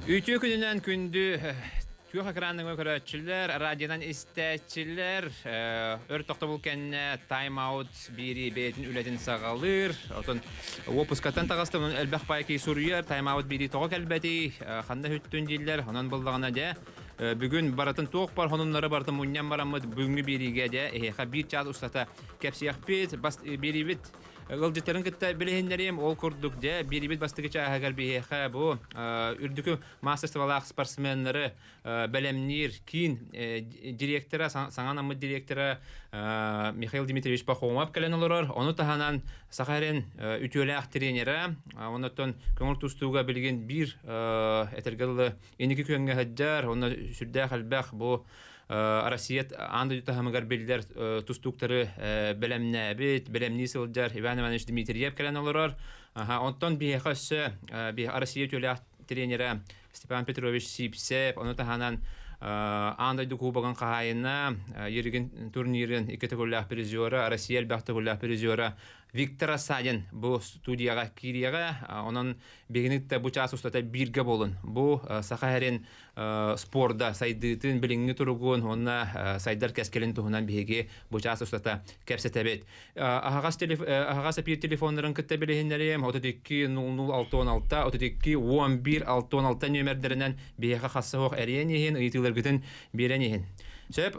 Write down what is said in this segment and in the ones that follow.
Үтүө күнүнэн күндү күөх экранныҥа көрөөччүлэр, радионан истээччилэр, өр тохтобул кэннэ тайм-аут биири бэйэтин үлэтин саҕалыыр. Отон уоппускаттан таҕыста, онон элбэх паайкий суруйар, тайм-аут биири тоҕо кэлбэтий, ханна үттүн дииллэр, онон буллаҕына дьэ, бүгүн барытын туох бар хонуннары барытын мунньан бараммыт бүгүҥҥү биэриигэ дьэ эһиэхэ биир чаас устата кэпсиэхпит, бас биэриибит Ыалдьыттарын кытта билиһиннэриэм. Ол курдук, дьэ, биэрибит бастакы чааһыгар биһиэхэ бу үрдүкү маастарыстыбалаах спортсменнары бэлэмниир киин директора, саҥа анаммыт директора Михаил Дмитриевич Пахомов кэлэн олорор. Ону таһынан Саха сирин үтүөлээх тренера, оннуттан көҥүл тустууга билигин биир этэргэ дылы инники күөҥҥэ сылдьар, онно сүрдээх элбэх бу Россия аан дойду таһымыгар биллэр тустууктары бэлэмнээбит, бэлэмнии сылдьар Иван Иванович Дмитриев кэлэн олорор. Онтон биһиэхэ өссө Россия үтүөлээх тренерэ Степан Петрович Сипсев, ону таһынан аан дойду кубогын хаһаайына, Еригин турнирын икки төгүллээх призера, Россия элбэх төгүллээх призера Виктор Асадин бу студияҕа киириэҕэ. Онон биһигини бу чаас устата бииргэ буолун. Бу Саха сирин спорда сайдыытын, билиҥҥи туругун уонна сайдар кэскилин туһунан биһиги бу чаас устата кэпсэтэбит. Аһаҕас, аһаҕас эпиир телефоннарын кытта билиһиннэриэм 32 00 66 32 11 66 нүөмэрдэринэн биһиэхэ хасса суох эрийэн иһин, ыйытыыларгытын биэрэн иһин. Сөп,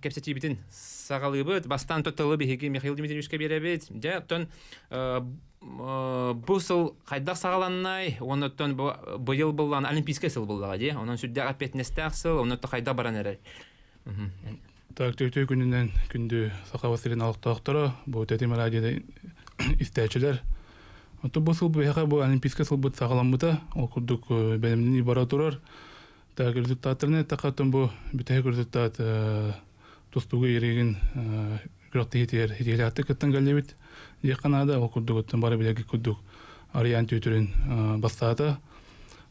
кэпсэтиибитин саҕалыыбыт. Бастаан тылы биһиги Михаил Дмитриевичка биэрэбит. Дьэ, оттон бу сыл хайдах саҕаланнай, оннуттан бу быйыл буллан олимпийскай сыл буллаҕа дии. Онон сүрдээх эппиэтинэстээх сыл, оннуттан хайдах баран эрэр? Так, үтүө күнүнэн күндү Саха сирин олохтоохторо, бу Тэтим радиода истээччилэр. Оттон бу сыл биһиэхэ бу олимпийскай сылбыт саҕаламмыта. Ол курдук бэлэмнэнии бара турар. Так, результаттарынан эттэххэ, оттон бу бүтэһик результат тустууга ерегин күрэхтэһиитигэр ситиһиилээхтик кыттан кэллибит диэххэ наада. Ол курдук оттон бары билэргит курдук Арыйаан Түөтүрүн бастаата.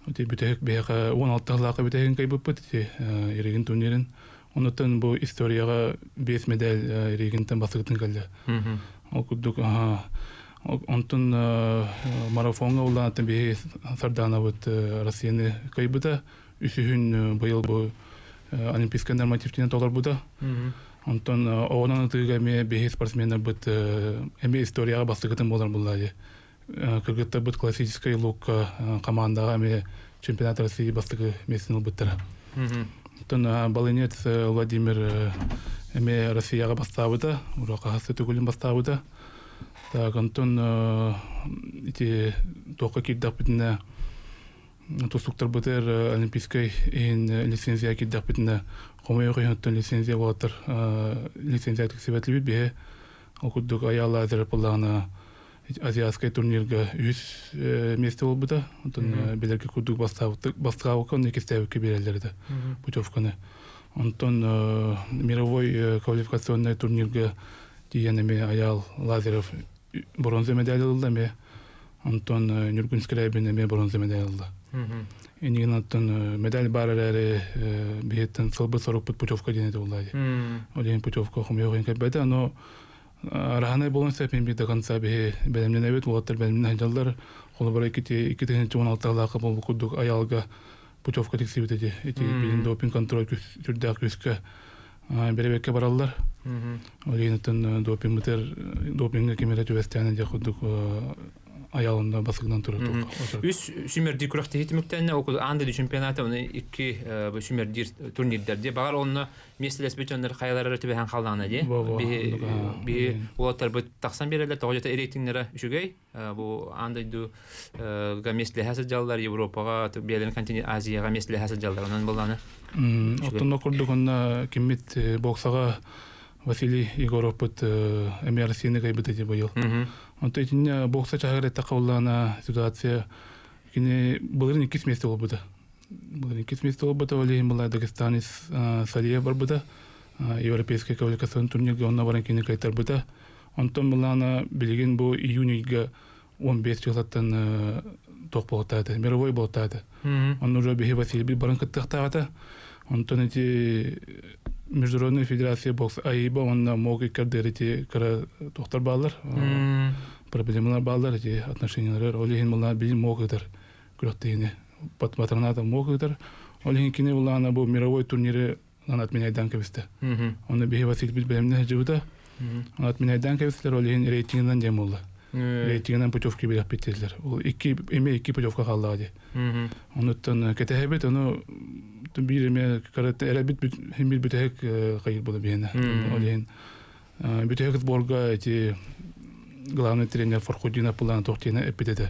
Ити бүтэһик биһиэхэ 16 сыллаахха бүтэһигин кыайбыппыт ити Ерегин турнирын. Онуттан бу историяҕа биэс медаль Ерегинтэн бастакытын кэллэ. Ол курдук онтон марафоҥҥа улаатан биһи Сардаанабыт Россияны кыайбыта. Үсүһүн быйыл бу олимпийскай нормативтинэн толорбута. Онтон оҕонон ытыыга эмиэ биһи спортсменнарбыт эмиэ историяҕа бастакытын буолар булла дии. Кыргыттарбыт классическай лукка командаҕа эмиэ чемпионат России бастакы миэстэтин ылбыттара. Оттон балынец Владимир эмиэ Россияҕа бастаабыта, уракаһасы төгүлүн бастаабыта. Так, онтон ити туохха киирдэхпитинэ тустуктарбытыгар олимпийскай иһин лицензия киирдэхпитинэ хомойуох иһин лицензия буолаттар лицензия тиксибэтилибит биһи ол курдук Айаал Лазарев буоллаҕына азиатскай турнирга үһүс миэстэ буолбута онтон билэргэ курдук бастаабыкка онно иккистээбиккэ биэрэллэр этэ путевканы онтон мировой квалификационнай турнирга тиийэн эмиэ Айаал Лазарев бронза медаль ылла эмиэ Онтон Ньургун Скрябин эмиэ бронза медаль ылла. Инигин оттон медаль баар эрээри биһиттэн сылбыт сорукпут путевка диэн этэ буолла дии. Ол иһин путевка хомуйуох иһин кэлбэтэ, но араһанай буолан сөп мин до конца биһи бэлэмнэнэбит, уолаттар бэлэмнэнэ сылдьаллар. Холобура 2016 буолбут курдук аялга путевка тиксибит эти. Ити билин допинг контроль сүрдээх күүскэ бэрэбиэркэ бараллар. Ол иһин допингмытыр допиҥҥа ким эрэ түбэстээн диэх курдук аялында басыгынан турар Үс сүүмэрдиир күрэхтэһии түмүктэннэ ол аан дойду чемпионата оны икки сүүмэрдиир турнирдар дии баҕар онно миэстэлэспит дьоннор хайалара түбэһэн хааллаҕына дии биһи уолаттарбыт тахсан биэрэллэр тоҕо дьата рейтингнера үчүгэй бу аан дойду миэстэлэһэ сылдьаллар Европаҕа бэйэлэрин континент Азияҕа миэстэлэһэ сылдьаллар онон былааны Оттон курдук онно киммит боксаҕа Василий Егоровпут эмиэ Россияны кыайбыта дии быйыл. Онто итиннэ бокса чаһыгар эттэххэ буоллаҕына ситуация кини былырын иккис миэстэ буолбута. Былырын иккис миэстэ буолбута, ол иһин была Дагестанец Салиев барбыта. Европейскай квалификационный турнирга онно баран кини кыайтарбыта. Онтон былаана билигин бу июнь ыйга 15 числаттан туох буолтаата, мировой буолтаата. Онно уже биһи Василий баран кыттыахтаата. Онтон ити Международная федерация бокс АИБа уонна МОГ иккэрдэр ити кыра туохтар бааллар, проблемалар бааллар ити отношениялар. Ол иһин былаан билин МОГ ытар күрэхтэһиини. Патроната мог ыытар. Ол иһин кини улаана бу мировой турниры отменяйдан кэбистэ. Оны биһи Василий бэлэмнэ сылдьыбыта. Оны отменяйдан кэбистилэр, ол иһин рейтингинэн диэн буолла. Рейтингинэн путевки бирэхпиттилэр. Ол икки эме икки путевка хааллаҕа дии. Онуттан кэтэһэбит, ону биир эме эрэлбит хин бир бүтэһик хайыр буола биһиэнэ. Ол иһин бүтэһик сборга эти главный тренер Фархудинов булан тохтиена эппит этэ.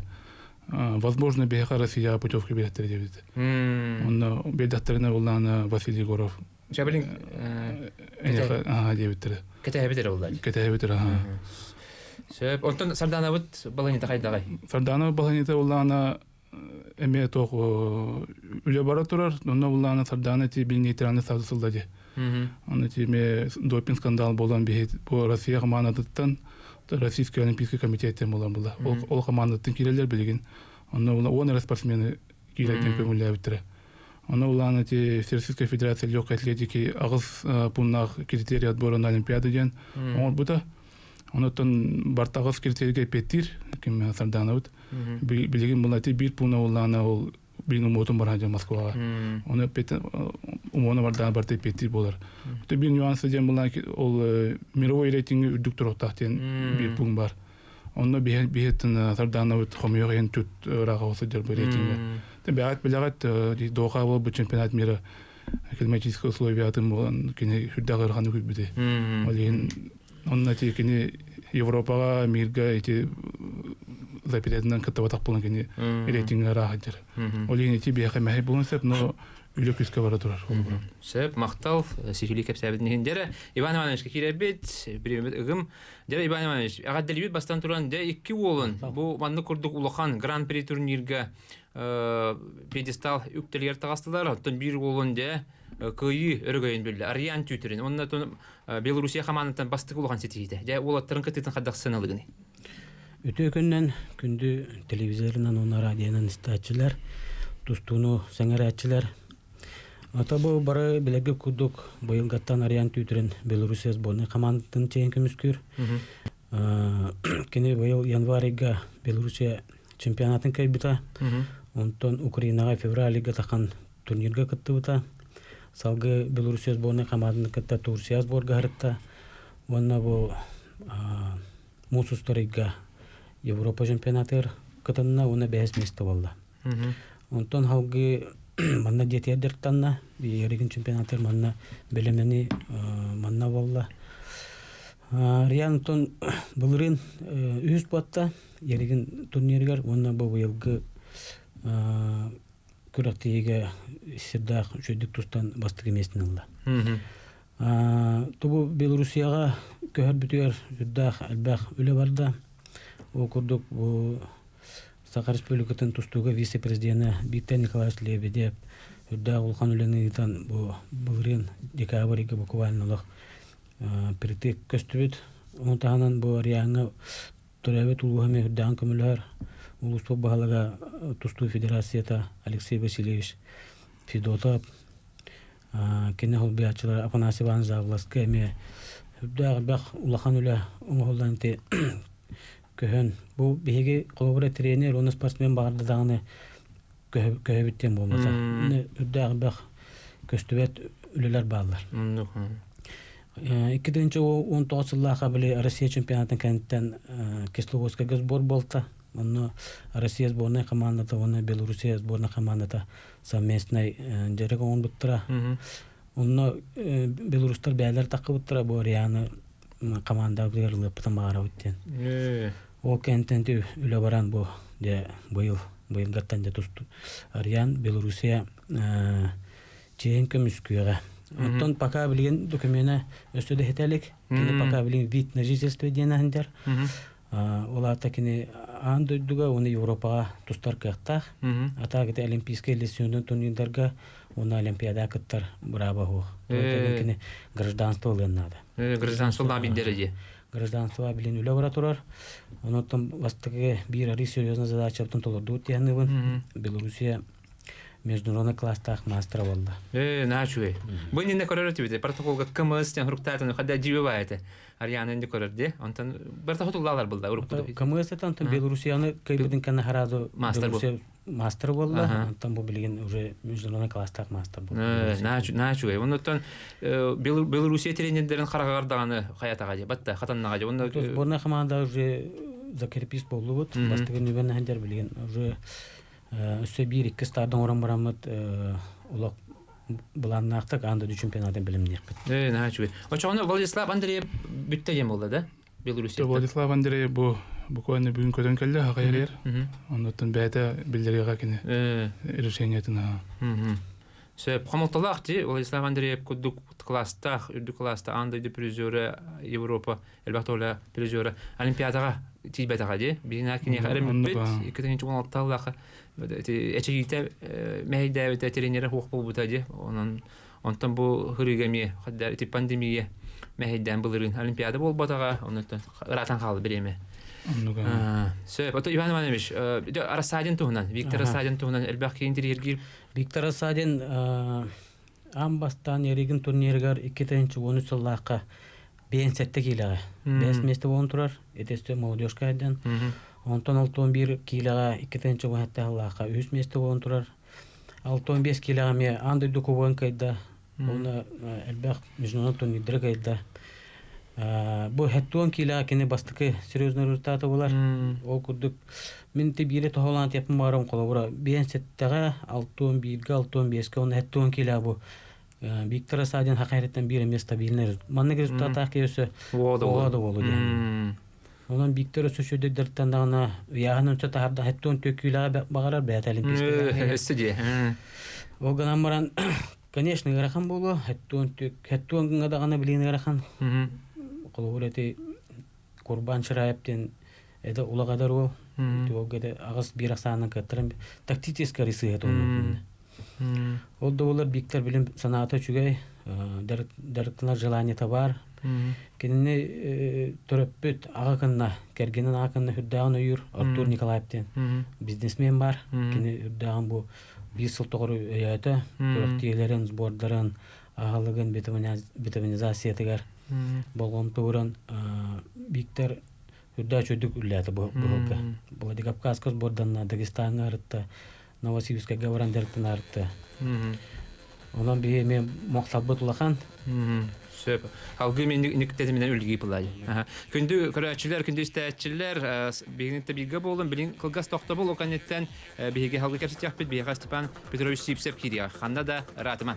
Возможно, биһиэхэ Россияҕа путевка биэртэрэ диэбит. Онно биэрдэхтэринэ буллаана Василий Егоров Чабылин аха диэбиттэрэ. Кэтэһэбит эрэ буллаа. Кэтэһэбит эрэ аха. Сөп. Онтон Сардаанабыт баланита хайдаҕай? Сардаана баланита буллаана эмиэ туох үлэ бара турар. Онно буллаана Сардаана ти бил нейтральный статус ылла ди. Онно ти эмиэ допинг скандал болан биһи бу Россия командатыттан Российский олимпийский комитеттен болан була. Ол командаттан киирэллэр билигин. Онно була 10 эрэ спортсмены киирэртэн көҥүллээбиттэрэ. Онно булаан эти Всероссийская федерация легкой атлетики аҕыс пуннаах критерий отбора на Олимпиаду диэн оҥорбута. Онуттан бартаҕас критерийгэ эппиэттиир ким Сардаанабыт. Билигин була ити биир пууна буллаана ол билин умуотун баран дьон Москваҕа. Оны эппиэт умуона бардаан барта эппиэттиир буолар. Ити биир нюансы диэн буллаан ол мировой рейтинги үрдүк туруктаах диэн биир пуун бар. Онно биһиттэн Сардаанабыт хомуйуох иһин тут ырааҕа сылдьар бу рейтингэ. Бэҕэт билэҕит Доха буолбут чемпионат мира климатическай условиятын буолан кини сүрдээх ыараханнык күлбүтэ. Ол иһин онно ити кини Европаҕа, мирга ити запретынан кыттыбатах буолан кини рейтингэ ыраах сылдьар. Ол иһин ити биһиэхэ мэһэй буолуон сөп, но үлэ күүскэ бара турар. Сөп, махтал, сиһилии кэпсээбитин иһин. Дьэрэ, Иван Ивановичка киирэрбит, бириэмэбит ыгым. Дьэ, Иван Иванович, эҕэрдэлиибит бастан туран, дьэ, икки уолун бу маннык курдук улахан Гран-при турнирга пьедестал үктэлигэр таҕыстылар. Оттон биир уолун дьэ кыайыы өрөгөйүн биллэ. Ариан Тютрин. Онно Белоруссия хамаандаттан бастакы улахан ситиһиитэ. Дьэ, уолаттарын кыттыытын хайдах сыаналыгыный? Үтүө күннэн күндү телевизорынан уонна радионан истээччилэр, тустууну сэҥэрээччилэр. Ата бу бары билэргэ курдук быйылгаттан Ариан Тютрин Белоруссия сборнай хамаандатын чэйин көмүскүүр. Кини быйыл январь ыйга Белоруссия чемпионатын кыайбыта. Онтон Украинаҕа февраль ыйга тахан турнирга кыттыбыта. Салгыы Белоруссия сборнай хамаандатын кытта Турция сборга сырытта. Уонна бу муус устар ыйга Европа чемпионатыгар кытынна уонна бэһис миэстэ буолла. Онтон салгыы манна дьиэтигэр дьарыктанна. Еригин чемпионатыгар манна бэлэмнэнии манна буолла. Риан онтон былырыын үһүс буотта Еригин турнирыгар уонна бу быйылгы күрэхтэһиигэ сирдээх үчүгэйдик тустан бастакы миэстэни ылла. Тубу Белоруссияҕа көһөрбүтүгэр сүрдээх элбэх үлэ барда. Ол курдук бу Саха Республикатын тустууга вице-президенэ Виктор Николаевич Лебедев үрдээх улахан үлэни ыытан бу былырыын декабрь ыйга буквально олох притык көстүбүт. Ону таһынан бу Ариаҥҥа төрөөбүт улууһа эмиэ үрдээҕин көмөлөһөр. Улууспут баһылыга тустуу федерацията Алексей Васильевич Федотов кини холбуйааччылара Афанасий Иванович Завласка эмиэ үрдээх элбэх улахан үлэ оҥоһуллан ити көһөн бу биһиги холобура тренер уонна спортсмен баҕарда даҕаны көһөбүт диэн буолбата. Үрдээх элбэх көстүбэт үлэлэр бааллар. 2019 сыллаахха били Россия чемпионатын кэнниттэн Кисловодскайга сбор буолта. Онно Россия сборнай командата уонна Белоруссия сборнай командата совместнай дьарык оҥорбуттара. Онно белорустар бэйэлэр таххыбыттара бу Арианы командабытыгар ылыаппытын баҕарабыт диэн. Ол кэнниттэн үлэ баран бу дьэ быйыл быйылгаттан дьэ тусту Ариан Белоруссия чиэһин көмүскүөҕэ. Оттон пока билигин докумена өссө да иһитэ илик. Кини пока билигин вид на жительство диэн аһындар. Ол аата кини аан дойдуга уонна Европаҕа тустар кыахтаах. А так это Олимпийскай легионун турнирдарга уонна Олимпиада кыттар бырааба суох. Кини гражданство ылыан наада. Гражданство ылаан билдэрэ дии. Гражданство билин үлэ бара турар. Онон бастакы биир арый серьезный задачабытын толордубут диэн Белоруссия. международный класстаах мастера буолла. Э, наһаа үчүгэй. Бу иннинэ көрөр этибит. Протоколга кымыс диэн хуруктаатын хадда дьиби баа этэ. Ариана инди көрөр ди. Онтон барта хотуллаалар булда урукку. Кымыс это онтон Белоруссияны кыйбытын кэннэ харазу Мастер Белоруссия мастер буолла. Онтон бу билигин уже международный класстаах мастер буолла. Наһаа наһаа үчүгэй. Оннуттан Белоруссия тренердерин хараҕар даҕаны хайатаҕа дии. Батта хатаннаҕа дии. Онно Сборная команда уже закрепись буоллубут. Бастакы нүбэн ханжар билигин уже өссө биир икки стардан оҥорон бараммыт олох былааннаахтык аан дойду чемпионатын бэлэмниэхпит. Ээ, наһаа үчүгэй. Очоҕуна Владислав Андреев бүттэ диэн буолла да? Белоруссияттан. Владислав Андреев бу буквально бүгүн көтөн кэллэ хахайарыгар. Оннуттан бэйэтэ биллэриэҕэ кини решениетын. Сөп. Хомолтолоох дии Владислав Андреев курдук класстаах, үрдүк класста аан дойду призера Европа элбэх тоҕула призера Олимпиадаҕа тиийбэтэҕэ дии. Биһиги киниэхэ эрэммиппит. 2016 сыллаахха эчэйиитэ мэһэйдээбитэ тренерэ суох буолбута дии. Онон онтон бу хырыыга эмиэ ити пандемия мэһэйдээн былырыын Олимпиада буолбатаҕа, оннуттан ыраатан хаалла бириэмэ. Сөп. Ото Иван Иванович, Рассадин туһунан, Виктор Рассадин туһунан элбэх киһи интириэһиргиир. Виктор Рассадин аан бастаан Ярыгин турнирыгар 2013 сыллаахха 57 киилэҕэ бэс миэстэ буолан турар. Итестө молодежка айдан. Онтон 61 киилэҕэ 2017 сыллаахха үһүс миэстэ буолан турар. 65 киилэҕэ эмиэ аан дойду кубогын кыайда. Уонна элбэх международный турнирдары кыайда. Бу 70 киилэҕэ кини бастакы серьезный результаты булар. Ол курдук мин ти биири тоһолаан тиэппин баарым холобура 57-ҕэ, 61-гэ, 65-гэ уонна 70 киилэҕэ бу Виктор Асадин хакайрыттан биир эмиэ стабильный маннык результаттаах киһи өссө оҕо да буолу диэн. Онон Виктор өссө сүрдэрдэртэн даҕаны ыйааһын өнчө таһарда хеттуон төккүүлэҕэ баҕарар бэйэтэ олимпийскай. Өссө дии. Ол гынан баран конечно ыарахан буолуо хеттуон хеттуон гына даҕаны билин ыарахан. Холобур эти Курбан Шираев диэн это улаҕадар уол туолга это аҕыс биир ахсаанынан кыаттаран тактическай рысыһа туһунан. Ол да буоллар Виктор билим санаата үчүгэй, дьарыктанар желаниета баар. Кинини төрөппүт аҕа кынна, кэргэнин аҕа кынна үрдээҕин өйүүр Артур Николаев диэн бизнесмен бар. Кини үрдээҕин бу биир сыл тоҕору өйөөтө, күрэхтиилэрин, сбордарын, аһылыгын витаминизациятыгар болҕомто ууран Виктор үрдээх үчүгдүк үлэлээтэ бу быһылка. Владикавказка сборданна, Дагестаҥҥа арытта, Новосибирскайга баран дьарыктанаарытта. Онон биһи эмиэ мохталбыт улахан. Сөп. Алгыы мен никтетиминен үлгии пылай. Күндү көрөөччүлэр, күндү истээччилэр, биһигини бииргэ буолун, билин кылгас тохтобул оканеттен биһиги халгы кэпсэтиэхпит, биһиэхэ Степан Петрович Сипсев киириэҕэ. Ханна да ыраатыман.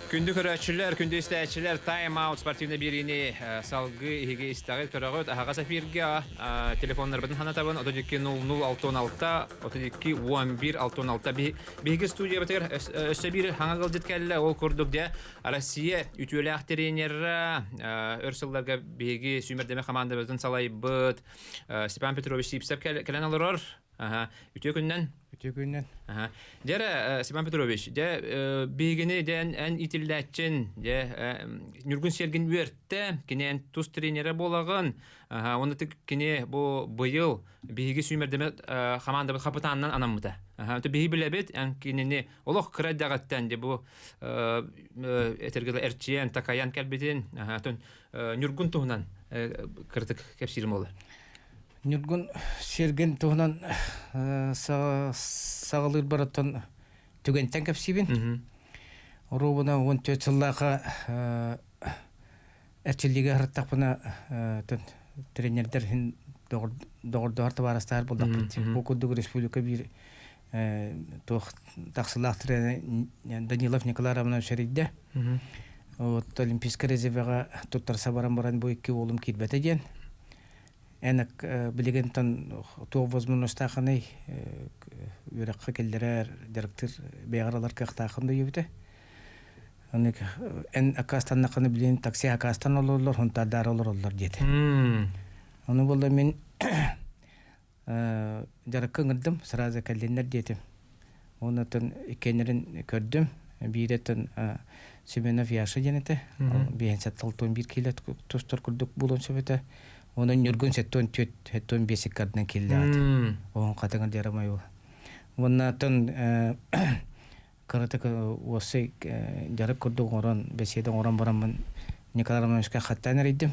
Күндү көрөөччүлэр, күндү истээччилэр, Time Out спортивный биэриини салгыы иһиги истэҕит, көрөҕүт. Аһаҕас эфиргэ телефоннарбытын ханатабын 32 00 66 32 11 66. Биһиги студиябытыгар өссө биир хаҥа ыалдьыт кэллэ. Ол курдук дьэ Россия үтүөлээх тренера, өр сылларга биһиги сүүмэрдэмэ хамаандабытын салайбыт Степан Петрович Сипсев кэлэн олорор. Үтүө күннэн. Үтүө күннэн. Дьэ, Степан Петрович, дьэ, биһигини дьэ эн итиллээччин, дьэ, Ньургун Сергин үөртэ, кини эн тус тренерэ буолаҕын. Уонна кини бу быйыл биһиги сүүмэрдэмэ хамаандабыт хапытаанынан анаммыта. Биһи билэбит, эн кинини олох кыра эрдэҕиттэн дьэ бу этэргэ эрчийэн, такайан кэлбитин, Ньургун туһунан кыратык кэпсиирим буолар. Ньургун Сергин туһунан саҕалыыр барыттан түгэнтэн кэпсиибин. Оруобуна 14 сыллааха эрчиллиигэ сырыттахпына тренердэр иһин доҕордоһор табаарыстаһар буоллахпыт. Бу курдук республика биир туох тахсылаах тренер Данилов Николай Романович эрийдэ. Вот Олимпийскай резервэҕэ туттарса баран баран бу икки уолум киирбэтэ диэн. Эн билигин туох возможностаахыный үөрэххэ киллэрэр, дьарыктыыр бэйэҕэр ылар кыахтааххын да диэбитэ. Эн аккаастаннаххына билигин такси аккаастан олороллор, хунтаардаары олороллор диэтэ. Ону буолла мин дьарыкка ыҥырдым, сразу кэллиннэр диэтим. Оннуттан иккиэннэрин көрдүм. Бииреттен Семенов Яша диэн этэ. Биэһин 661 киилэ тустар курдук буолуон сөп этэ. Онон Ньургун 74, 75 иккардынан киллэҕит. Оһон хатыҥыр дьарамай ол. Уонна тон кыратык уоссай дьарык курдук оҥорон, бэсиэдэ оҥорон бараммын Николай Романовичка хаттаан эрийдим.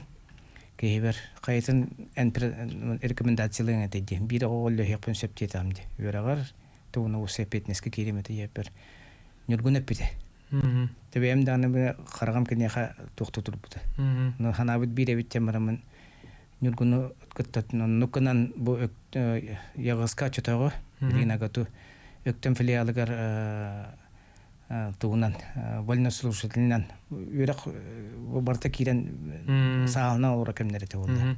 Киһибэр хайытын эн рекомендациялыаҥ этэ диэн. Биир оҕо өллөһүөхпүн сөп диэтэҕим дии. Үөрэҕэр тугуна уоссай эппиэтинэскэ киириэм этэ диэппэр Ньургун эппитэ. Тэбэйэм даҕаны хараҕым киниэхэ туохта турбута. Ну ханаабыт биир эбит диэн бараммын Ньургуну кытта оннук гынан бу Яҕыска оччотооҕу билигин АГАТУ Өктөм филиалыгар тугунан вольнослушателинэн үөрэх барыта киирэн саалынан олоро кэмнэр этэ буолла.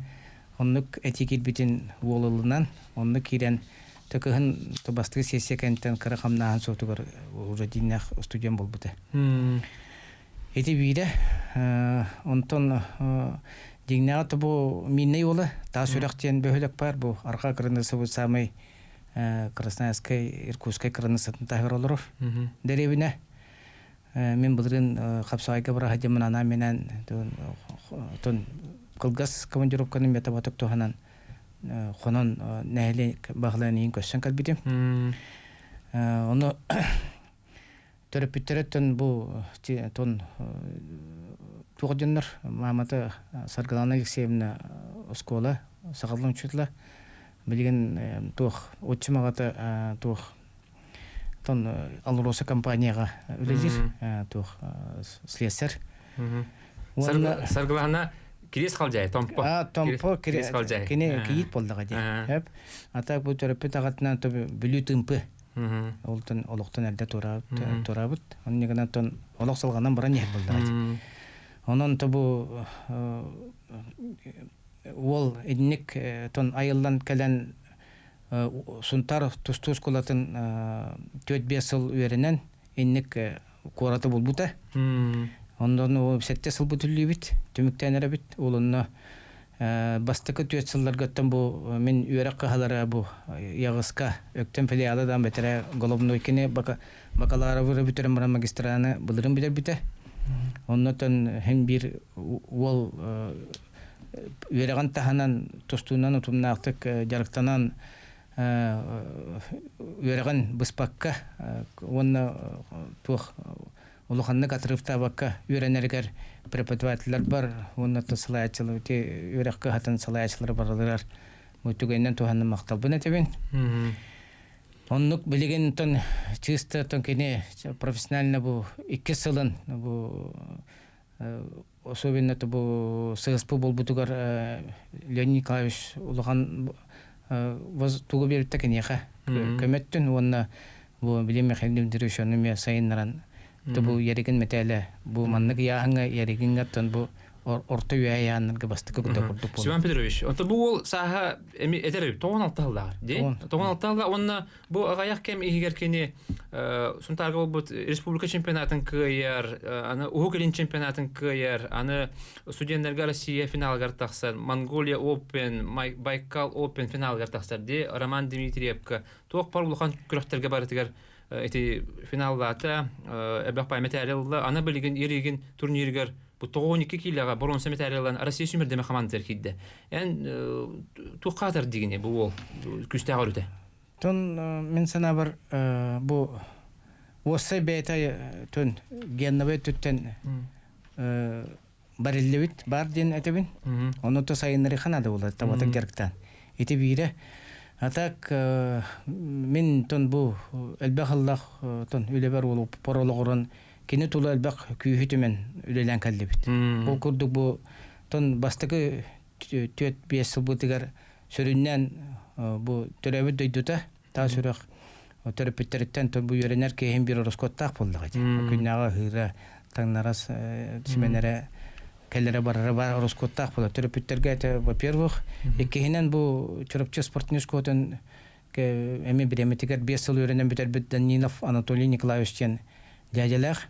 Оннук этии киирбитин уол ылынан, онно киирэн кыһын бастакы сессия кэнниттэн кыра хамнааһын суотугар уже дьиҥнээх студент буолбута. Ити биирэ. Онтон дьиҥнээҕи бу Миннэй уола Таас Үрэх диэн бөһүөлэк баар. Бу арҕаа кыраныыссабыт саамай Красноярскай, Иркутскай кыраныыссатын таһыгар олорор дэриэбинэ. Мин былырыын хапсаҕайга бара сылдьаммын анаан-минээн тон кылгас командировканы метаботик туһанан хонон нэһилиэк баһылайын иһин көрсөн кэлбитим. Ону төрөппүттэрэ бу тон туох дьоннор маамата Саргылана Алексеевна оскуола сахалыы учуутала билигин туох отчим аҕата туох тон Алроса компанияҕа үлэлиир туох слесарь. Саргылана Кириэс Халдьаайы Томпо. А, Томпо Кириэс Халдьаайы. Кини кийиит буоллаҕа дии. Хөп. А так бу төрөппүт аҕатынан Бүлүү Тымпы. Олтон олохтон эрдэ туораабыт. Оннигынан тон олох салҕанан баран иһэр буоллаҕа дии. Онон то бу уол инник тон айыллан кэлэн Сунтаар тустуу оскуолатын 4-5 сыл үөрэнэн инник куораты булбута. Онон сэттэ сыл бүтүллүүбүт, түмүктээн эрэбит. Ол онно бастакы түөрт сылларгаттан бу мин үөрэх кыһалара бу Яҕыска Өктөм филиала даан бэтэрээ головной кини бакалавры бүтэрэн баран магистраны былырын бүтэрбитэ. Оннотон хин биир уол үөрэҕин таһынан тустуунан утумнаахтык дьарыктанан үөрэҕин быспакка уонна туох улаханнык отрывтаабакка үөрэнэригэр преподавателлэр бар уонна салайааччылар үөрэх кыһатын салайааччылара барыларыгар бу түгэнинэн туһанан махталбын этэбин. Оннук билигин тон чисто тон кини профессионально бу икки сылын бу особенно бу ССП буолбутугар Леонид Николаевич улахан тугу биэрбитэ киниэхэ көмөттүн уонна бу билим Михаил Дмитриевич ону эмиэ сайыннаран бу Яригин мэтээлэ бу маннык ыйааһыҥҥа Яригиҥҥаттан бу орто үйэ ыйааннарга бастакы курдук буолла. Семен Петрович, онто бу уол сааһа эми этэр эбит 96 сыллааҕар дии. 96 сыллаах уонна Бу аҕыйах кэм иһигэр кини Сунтаарга буолбут республика чемпионатын кыайар, аны Уһук Илин чемпионатын кыайар, аны студеннарга Россия финалыгар тахсар, Монголия Open, Байкал Open финалыгар тахсар дии Роман Дмитриевка туох бар улахан күрэхтэргэ барытыгар ити финаллаата, элбэх пай мэтээли ылла. Аны билигин Иригин турнирыгар бу 92 киилэҕэ боруонса мэтээли ылан Россия сүүмэрдэмэ хамаандатыгар киирдэ. Эн туохха атар дигини бу уол күүстээх өрүтэ? Тон мин санаабар бу уоссай бэйэтэ тон генновай өттүттэн бариллибит бар диэн этэбин. Ону то сайыннарыха надо буолар табатык дьарыктаан. Ити биирэ. А так мин тон бу элбэх ыллах тон үлэбэр уолу порологорон кини тула элбэх күүһү түмэн үлэлээн кэллибит. Ол курдук бу тон бастакы 4-5 сылбытыгар сүрүннээн бу төрөөбүт дойдута таас үрэх төрөппүттэриттэн бу үөрэнэр киһим биир ороскуоттаах буоллаҕа дии. Күннээҕи аһыыра, таҥнара, симэнэрэ, кэлэрэ барара баар ороскуоттаах буолар. Төрөппүттэргэ это во-первых. Иккиһинэн бу Чурапчы спортивный школатын эми бириэмэтигэр 5 сыл үөрэнэн бүтэрбит Данилов Анатолий Николаевич диэн дядялаах.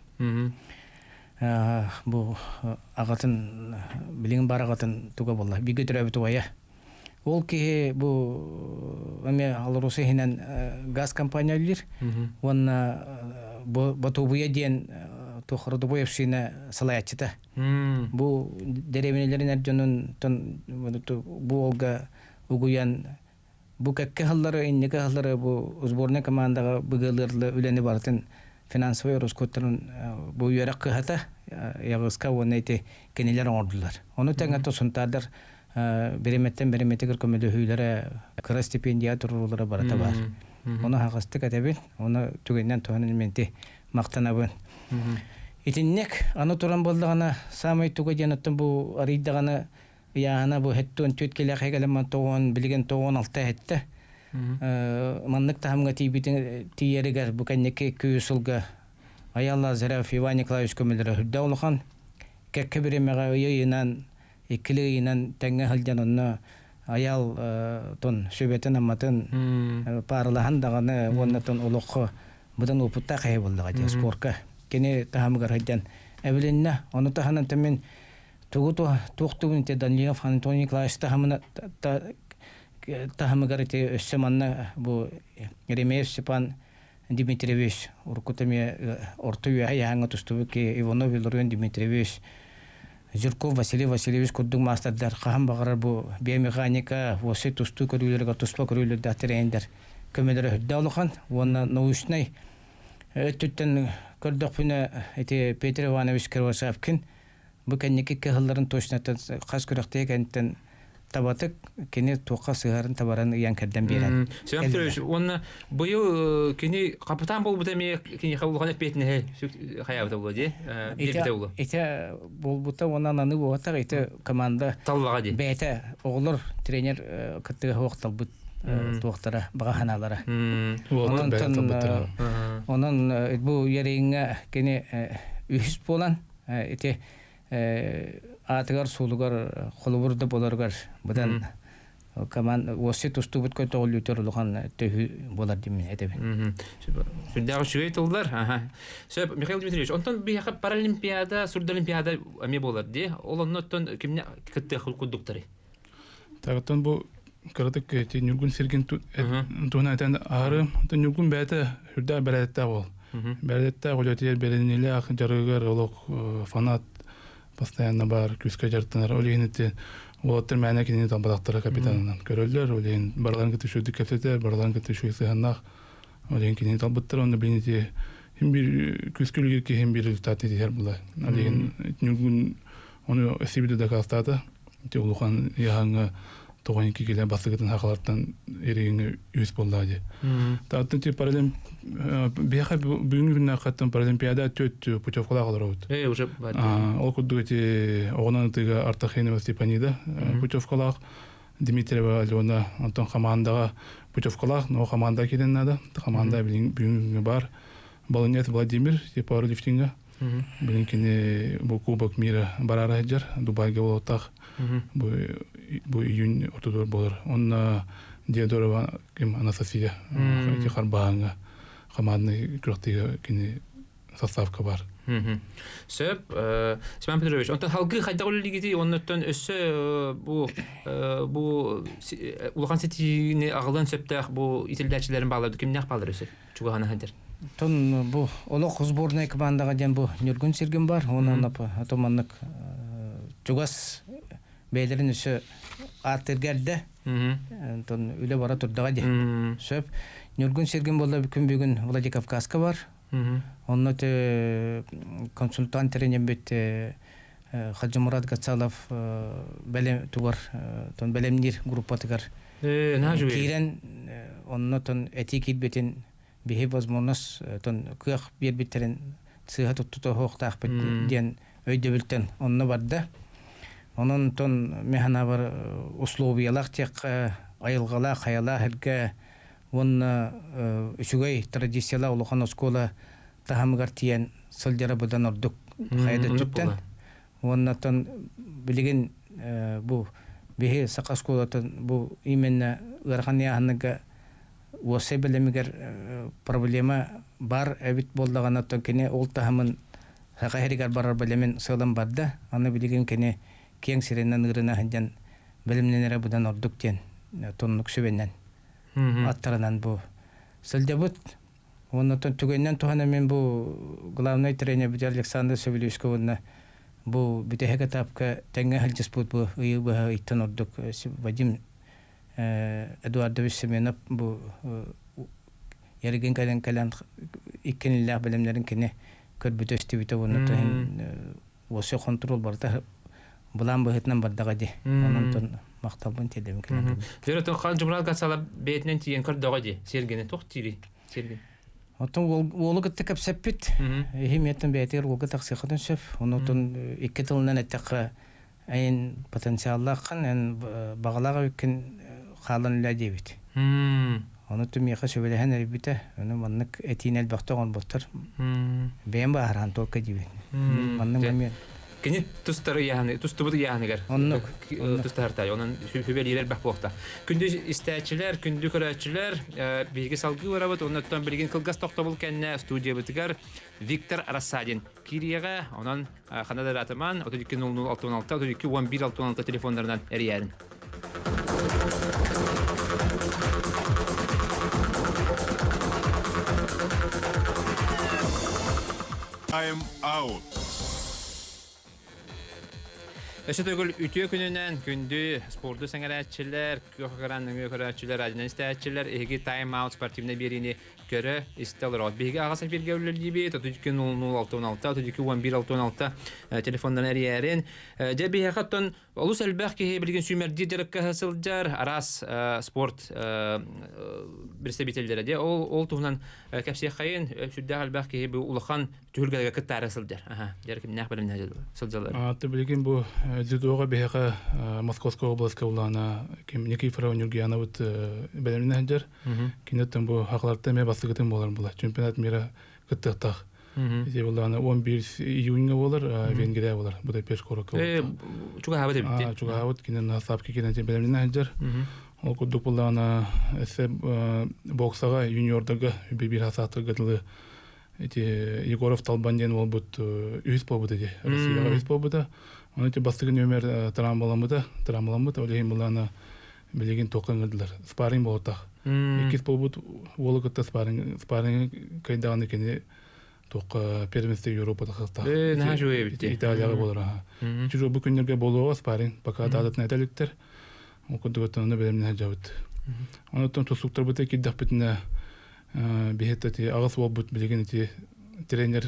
Бу аҕатын билигин бар аҕатын туга буолла бииргэ төрөөбүт убайа. Ол киһи бу эме АЛРОСА иһинэн газ компания үллир. Уонна Ботуобуйа диэн туох родовой община салайааччыта. Бу дэриэбинэлэрин эр дьонун бу уолга угуйан бу кэккэ сыллары инники сыллары бу сборная командаҕа быгыалыырла үлэни барытын финансовай ороскуоттарын бу үөрэх кыһата ЯГСК уонна ити кинилэр оҥордулар. Ону тэҥэ сунтаардар биримэттэн биримэтигэр көмөлөһүүлэрэ кыра стипендия туруорулара барыта баар. Ону аһаҕастык этэбин, ону түгэнинэн туһанан менти махтанабын. Итинник аны туран буоллаҕына саамай туга диэн оттон бу арыйдаҕына ыйааһына бу хэттуон түөрт килэхэ кэлэн тоҕуон билигин тоҕуон алта эһэттэ. Маннык таһымга тиийбитин тиийэригэр бу кэнники күү сылга Аял Лазарев Иван Николаевич көмөлөрө үрдэ улахан. Кэккэ бириэмэҕэ ыйы ыйынан иккили ыйынан тэҥҥэ сылдьан онно Аял тон сүбэтин-аматын пааралаһан даҕаны уонна тон олоххо быдан опыттаах киһи буоллаҕа дии спорка. Кини таһымыгар сылдьан эбилиннэ. Ону таһынан мин тугу туох тугун ити Данилов Анатолий Николаевич таһымына таһымыгар ити өссө манна бу Еремеев Степан Дмитриевич уруккута эмиэ орто үөһэ яһаҥҥа тустубут ки Иванов Илларион Дмитриевич Жирков Василий Васильевич курдук маастардар хаһан баҕарар бу биомеханика, уоссай тустуу көрүүлэригэр туспа көрүүлэрдээх тренердэр көмөлөрө үрдэ улахан уонна научнай өттүттэн көрдөхпүнэ ити Петр Иванович Кривошапкин бу кэнники кыһылларын точнотын хас күрэхтэһии кэнниттэн табатык кини туохха сыһарын табарын ыйан кэрдэн биэрэн Семен Петрович уонна быйыл кини капитан буолбута эмиэ киниэхэ улахан эппиэтинэһи хайаабыта буолуо дии биэрбитэ буолуо ити буолбута уонна ананы буолбатах ити команда таллаҕа дии бэйэтэ оҕолор тренер кыттыга суох талбыт туохтара баҕа санаалара онон бу Яриҥҥа кини үһүс буолан ити аатыгар-суолугар холобур да буоларыгар быдан команда уосси тустубут көтөҕүллүүтэр улахан төһүү буолар диэн этэбин. Сүрдээх үчүгэй тыллар. Сөп, Михаил Дмитриевич, онтон биһиэхэ Паралимпиада, Сурдолимпиада эмиэ буолар дии. Ол оннуттан кимне кыттыах курдуктарый? Тагыттан бу кыратык ити Ньургун сиргин туһунан этэн аһары Ньургун бэйэтэ үрдээх бэрээдэктээх уол. Бэрээдэктээх үлэтигэр бэриниилээх дьарыгар олох фанат постоянно баар күүскэ дьарыктанар. Ол иһин ити уолаттар мээнэ кинини талбатахтара капитанынан көрөллөр. Ол иһин барыларын кытта үчүгэйдик кэпсэтэр, барыларын кытта үчүгэй сыһыаннаах. Ол иһин кинини талбыттар. Онно билин ити хим биир күүскэ үлүгэр киһи хим биир результат тиһэр була. Ол иһин Ньургун ону эсибити дакаастаата. Ити улахан яһаҥҥа тоҕон икки килэ бастакытын хахалартан эригиҥҥэ үс буоллаа дии. Тааттан ти паралимп биһиэхэ бүгүҥҥү күннээххаттан паралимпиада түөрт путевкалаах олоробут. Э уже Ол курдук ити оҕонон ытыыга Артахинова Степанида путевкалаах, Дмитриева Алена онтон хамаандаҕа путевкалаах, но хамаанда киирэн наада. Хамаанда бүгүҥҥү күҥҥэ бар. Балынец Владимир типа лифтинга. Билин кини бу Кубок мира бараара сылдьар, Дубайга буолуохтаах. Бу бу июнь ортотугар буолар. Онно Диодорова ким Анастасия ити харбааҥҥа командный күрэхтэһиигэ кини составка бар. Сөп. Семен Петрович, онтон халгыы хайдах үлэлиигитий? Оннуттан өссө бу бу улахан ситиини аҕалыан сөптөөх бу итиллээччилэрин баалар кимнээх баалар өссө? Чугаһана сылдьар. Тон бу олох сборная командаҕа диэн бу Ньургун Сиргин бар, уонна ото маннык чугас бэйэлэрин өссө ааттыырга эрдэ. Онтон үлэ бара турдаҕа дии. Сөп. Ньургун Сиргин буолла күн бүгүн Владикавказка бар. Онно те консультант тренербит Хаджимурат Гацалов бэлэм тугар тон бэлэмниир группатыгар киирэн онно тон этии киирбитин биһи возможность тон кыах биэрбиттэрин сыыһа туттута оһуохтаахпыт диэн өйдөбүлтэн онно барда. Онон тон механабар условиялаах тех айылҕалаах хайалаах эргэ уонна үчүгэй традициялаах улахан оскуола таһымыгар тиийэн сылдьара быдан ордук хайа да өттүттэн. Уонна оттон билигин бу биһи саха оскуолатын бу именно ыарахан ыйааһыныга уопсай бэлэмигэр проблема бар эбит буоллаҕына, оттон кини ол таһымын саха иһигэр барар бэлэмин сыалын барда. Аны билигин кини киэҥ сиринэн ыырына сылдьан бэлэмнэнэрэ быдан ордук диэн. тоннук сүбэннэн аттарынан бу сылдьабыт. Оннотон түгэннэн туһана мен бу главный тренер бит Александр Савельевичка уонна бу бүтэһик этапка тэҥҥэ сылдьыспыт бу ыйы быһа ыйтан ордук Вадим Эдуардович Семенов бу эргин кэлэн кэлэн иккиниллээх бэлэмнэрин кини көрбүтэ истибитэ уонна туһин уосе контрол барыта былаан быһыытынан бардаҕа дии. Онон махталбын тиэрдэбин кэлэн. Дөрө тохан жумрал гасала бээтинэн тиийэн көрдөҕө дии. Сергени туох тири? Сергин. Оттон уолу кытта кэпсэппит. Иһим еттен бэйэтигэр уолга тахсыаххытын сөп. Онотон икки тылынан эттэххэ эн потенциаллааххын, эн баҕалаах эбиккин хаалан үлэ диэбит. Ону миэхэ сөбүлэһэн эрийбитэ. Ону маннык этиини элбэхтэ оҥорбуттар. Бэйэм бааһыраан туокка диибин. Маннык момент. Кини тустары яһаны, тустубут яһаныгар. Оннук. Тустартай. Онон сүбэлиилэр бах буолта. Күндү истээччилэр, күндү көрөөччүлэр, биһиги салгыы барабыт. Оннуттан билигин кылгас тохтобул кэннэ студиябытыгар Виктор Рассадин киириэҕэ. Онон хана да ратыман 32 00 66 32 11 66 телефоннарынан эрийээрин. Time out. Өссө төгүл үтүө күнүнэн күндү спорду сэҥэрээччилэр, күөх экран нөҥүө көрөөччүлэр, радионан истээччилэр, эһиги Time Out спортивнай биэриини көрө истэ олороҕут. Биһиги аҕыс эфиргэ үлэлиибит, 32 00 66 32 11 66 телефоннарын эрийээрин. Дьэ биһиэхэ оттон Олус элбэх киһи билигин сүүмэрдиир дьарыкка сылдьар, араас спорт представителлэрэ дьэ ол ол туһунан кэпсиэххэйин сүрдээх элбэх киһи бу улахан түһүлгэлэргэ кыттаары сылдьар. Аха, дьэ кимнээх бэлэмнэһэ сылдьаллар. Билигин бу дзюдоҕа биһиэхэ Московскай областка улаана ким Никифорова Нюргияновыт бэлэмнэһэ сылдьар. Киниттэн бу хахалартан эмиэ бастакытын буолар була. Чемпионат мира кыттыахтаах. Ити буоллаҕына 11 июньга буолар, Венгрия буолар, Будапешт куоракка буолар. Чугаһаабыт эбит. Чугаһаабыт, кинин сапки кирэн бэлэмнэнэ сылдьар. Ол курдук буоллаҕына, өссө боксаҕа юниордарга биир хасааттарга дылы ити Егоров Талбан диэн буолбут үһүс буолбут ити. Россияҕа үһүс буолбута. Ону ити бастакы нүөмэр травмаламмыта, травмаламмыт. Ол иһин буоллаҕына билигин туохха ыҥырдылар. Спарринг буолтах. Иккис буолбут уолу кытта спарринг, спарринг кыайдаҕына кини туохха первенство Европа тахсыахтаах. Наһаа үчүгэй эбит. Италияҕа буолар аха. Чужой бу күннэргэ буолуоҕа спарринг, пока даататын этэ иликтэр. Ол курдук оттон бэлэмнэһэ дьабыт. Онуттан тустууктарбыта киирдэхпитинэ биһиэт ити аҕыс уолбут билигин ити тренер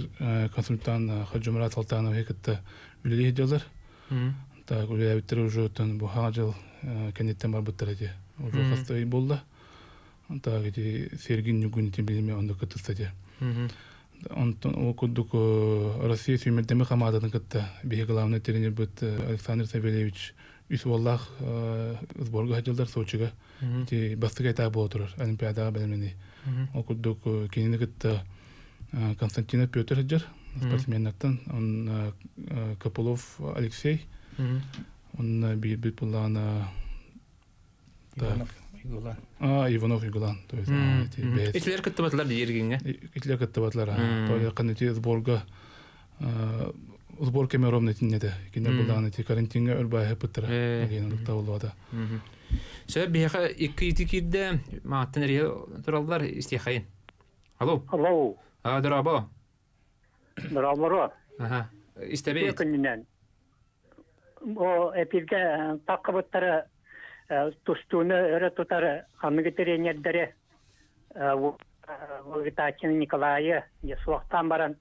консультант Хаджумурат Салтановы кытта үлэлии сылдьаллар. Так үлэлээбиттэрэ уже оттон бу хаҥа дьыл кэнниттэн барбыттар ити. Уже хаста ый буолла. Так ити Сергин Ньугун ити билими онно кыттыста ити. Онтон ол курдук Россия сүүмэрдэммит хамаандатын кытта биһи главный тренербит Александр Савельевич үс уоллаах сборга сылдьаллар Сочига. Ити бастакы этап буола турар Олимпиадаҕа бэлэмнэнии. Ол курдук кинини кытта Константинов Петр сылдьар спортсменнартан. Он Копылов Алексей. Онно биирбит буллаҕына Иванов Игулан. А, Иванов Игулан. То есть, Итилер кыттыбатылар дииргиҥҥэ. Итилер кыттыбатылар. То есть, ити сборга сбор кеме ровно итиннете. Кинер буллаҕына ити карантиҥҥа өр баайыппыттара. Диэн олуктабыллыбата. Сөп биһиэхэ икки ити киирдэ. Мааттан эрийэ тураллар истиэхэйин. Алло. Алло. А, дорообо. Дорооборо. Аха. Истэбит. Күнүнэн. Бу эпиргэ таххыбыттара тустууну өрө тутар ханныгы тренердэри Витачин Николайы суохтаан баран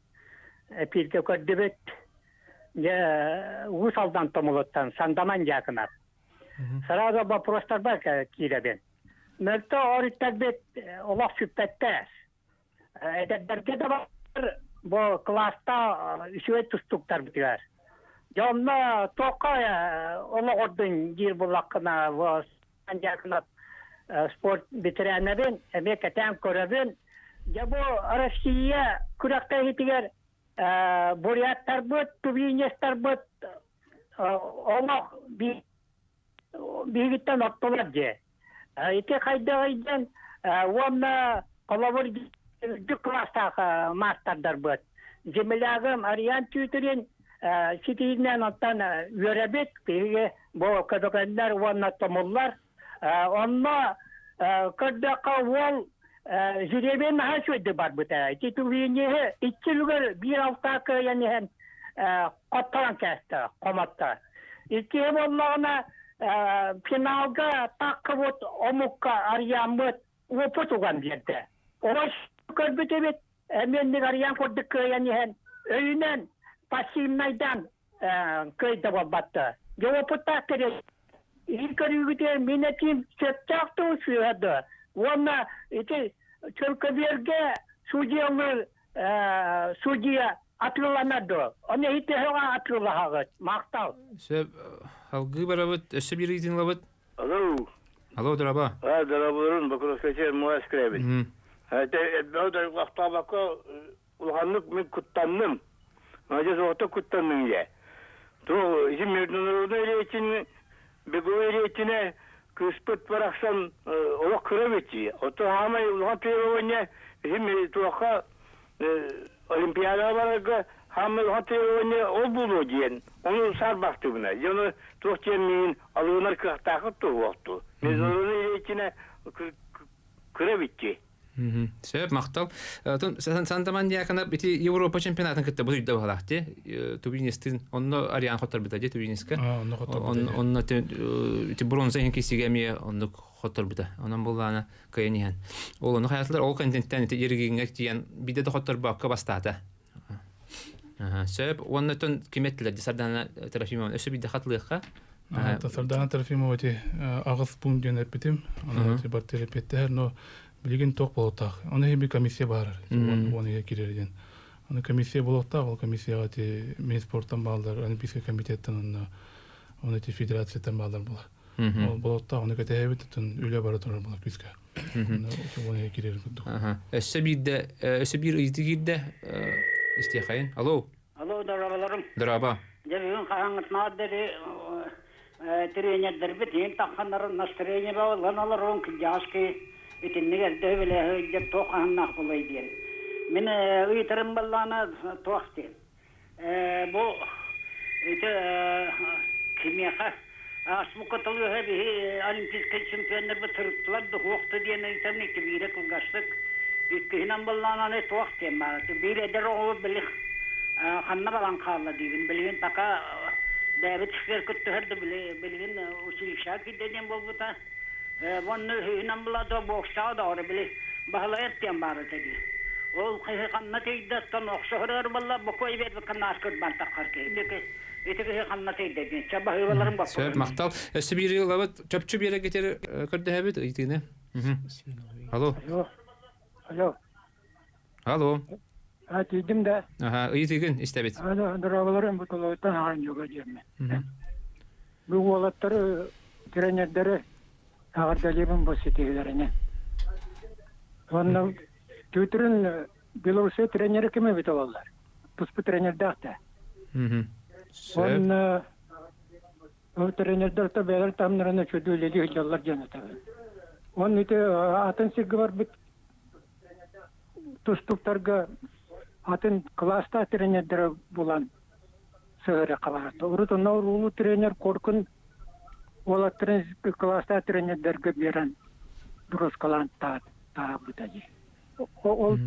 эпиргэ көрдүбүт. Дьэ Уус Алдан Томулуттан Сандаман Дьаакынап. Сразу вопростарбар киирэбин. Мөлтө өрүттэрбит олох сүппэттэр. Эдэрдэргэ да бар бу кылааста үчүгэй тустууктарбытыгар. Дьэ онно туохха олоҕурдун диир буллаххына бу Дьаакынап спорт ветеранабын эмиэ кэтээн көрөбүн. Дьэ бу Россия күрэхтэһиитигэр буряттарбыт, тувинецтарбыт олох биһигиттэн оттулар дьэ. Ити хайдаҕыйдан уонна холобур үрдүк кылаастаах маастардарбыт. Землягым Ариан Тютрин ситиһинэн оттон үөрэбит, биһиги бу көбөкөннөр уонна томуллар. Онно көрдөххө уол жеребен наһаа үчүгэйдик барбыта. Ити Тувиниһы икки үлүгэр биир алтаа кыайан иһэн хотторон кээстэ, хомотто. Иккиһи буоллаҕына финалга таххыбыт омукка арыйааммыт уопут уган биэрдэ. Оҕо көрбүт эбит, эмиэнник арыйаан курдук кыайан иһэн өйүнэн пассивнайдан кыайда буолбатта. Дьэ уопуттаах кэрэ Иһин көрүүгүтүгэр мин этиим сөптөөх дуу, сыыһа дуо? Уонна ити чөлкөбүөргэ судьялыыр судья атыыланар дуо? Ону иһи төһөҕө атыылаһаҕыт? Махтал. Сөп, алгыы барабыт, өссө биир ыйытыын ылабыт. Алло. Алло, дороба. А, дорабыларын Бокровская муас кирэбит. Это дойгохтообокко улаханнык мин куттанным. Надя суохта куттанным дьэ. То ити международный рейтинг беговой рейтинэ кыыспыт барахсан олох кыра эбит Ото хаамай улахан требование ити туохха олимпиадаҕа барарга хаамай улахан требование ол буолуо диэн ону саарбахтыыбына. Дьэ ону туох диэн миигин алыынар кыахтаахыт туһуохту. Международный рейтинэ кыра эбит дии. Сөп, махтал. Сантаман Дьяконов ити Европа чемпионатын кытта бу үйдэ баһалаах ти Тувинистин онно Ариан хотторбута ди Тувиниска. Онно ити бронза иһин кисигэ эмиэ оннук хотторбута. Онон буллаана кыайан иһэн. Ол ону хаятылар ол контенттен ити Ергиҥҥэ тиийэн биде да хотторбокко бастаата. Сөп, уонна тон ким эттилэр Сардана Трофимова өссө биде хатылыахха. Сардана Трофимова ити аҕыс пункт диэн эппитим. Аны ити бар терапевтэр, но билигин туох болуоттаах. Оны иһин bir комиссия баарар. Уон иһэ кирер диэн. Аны комиссия болуоттаах, ол комиссияҕа ити Минспорттан бааллар, Олимпийский комитеттан онно оны ити федерацияттан бааллар буолар. Ол болуоттаах, оны кэтэһэбит, оттон үлэ бара турар буолар күүскэ. Уон иһэ кирер курдук. Өссө биирдэ, өссө биир ыйытыы киирдэ. Истиэхэйин. Алло. Алло, дорооболорум. Дорообо. Дьэ бүгүн хаһааҥҥытынааҕар диэри тренердэрбит иһин тахханнарын настроение ылан олорон кырдьаҕас киһи итинник эрдэ үбүлээһи ыйдьар туох хаһаннаах буолуой диэн. Мин ыйытарым баллаана туох диэн. Бу ити кимиэхэ ааспыкка тылыһа биһи олимпийскай чемпионнарбыт сырыттылар да суох да диэн ыйытан икки биирэ кылгастык иккиһинэн быллаананы туох диэн баар биир эдэр оҕо били ханна баран хаалла диибин билигин пока бэйэбит сфер кыттыһар да билигин училищеҕа киирдэ диэн буолбута уонна үһүнэн була боксаҕа доҕоро били баһылайар диэн баар этэ дии ол киһи ханна тиийдэ оттон охсуһарыгар буолла бокуой биэрбиккэ нааскыр бантаххар киһи ити киһи ханна тиийдэ диэн чэ баһыыбаларын боппуруос Сөп, махтал. Өссө биир ылабыт, чопчу биэрэргитер көрдөһөбүт ыйытыыны. Алло. Алло. Алло. Алло. А, тиийдим да. Аха, ыйытыгын истэбит. Аны дорооболорум бу толойтон аҕан дьуга диэммин. Бу уолаттары, тренердэри аҕардалыыбын бу ситиһилэринэн. Уонна Түүтүрүн Белоруссия тренери ким эбит олаллар? Туспу тренердээх да. Уонна ол тренердэр то бэйэлэр таһымнарына үчүгэй үлэлии сылдьаллар диэн этабын. Уонна ити атын сиргэ барбыт тустуктарга атын кылаастаах тренердэрэ булан сыһыарыахха баарта. Урут онно уруулуу тренер Коркун уолаттарын кылаастаах тренердэргэ биэрэн дуруускалаан таабыта дии. Ол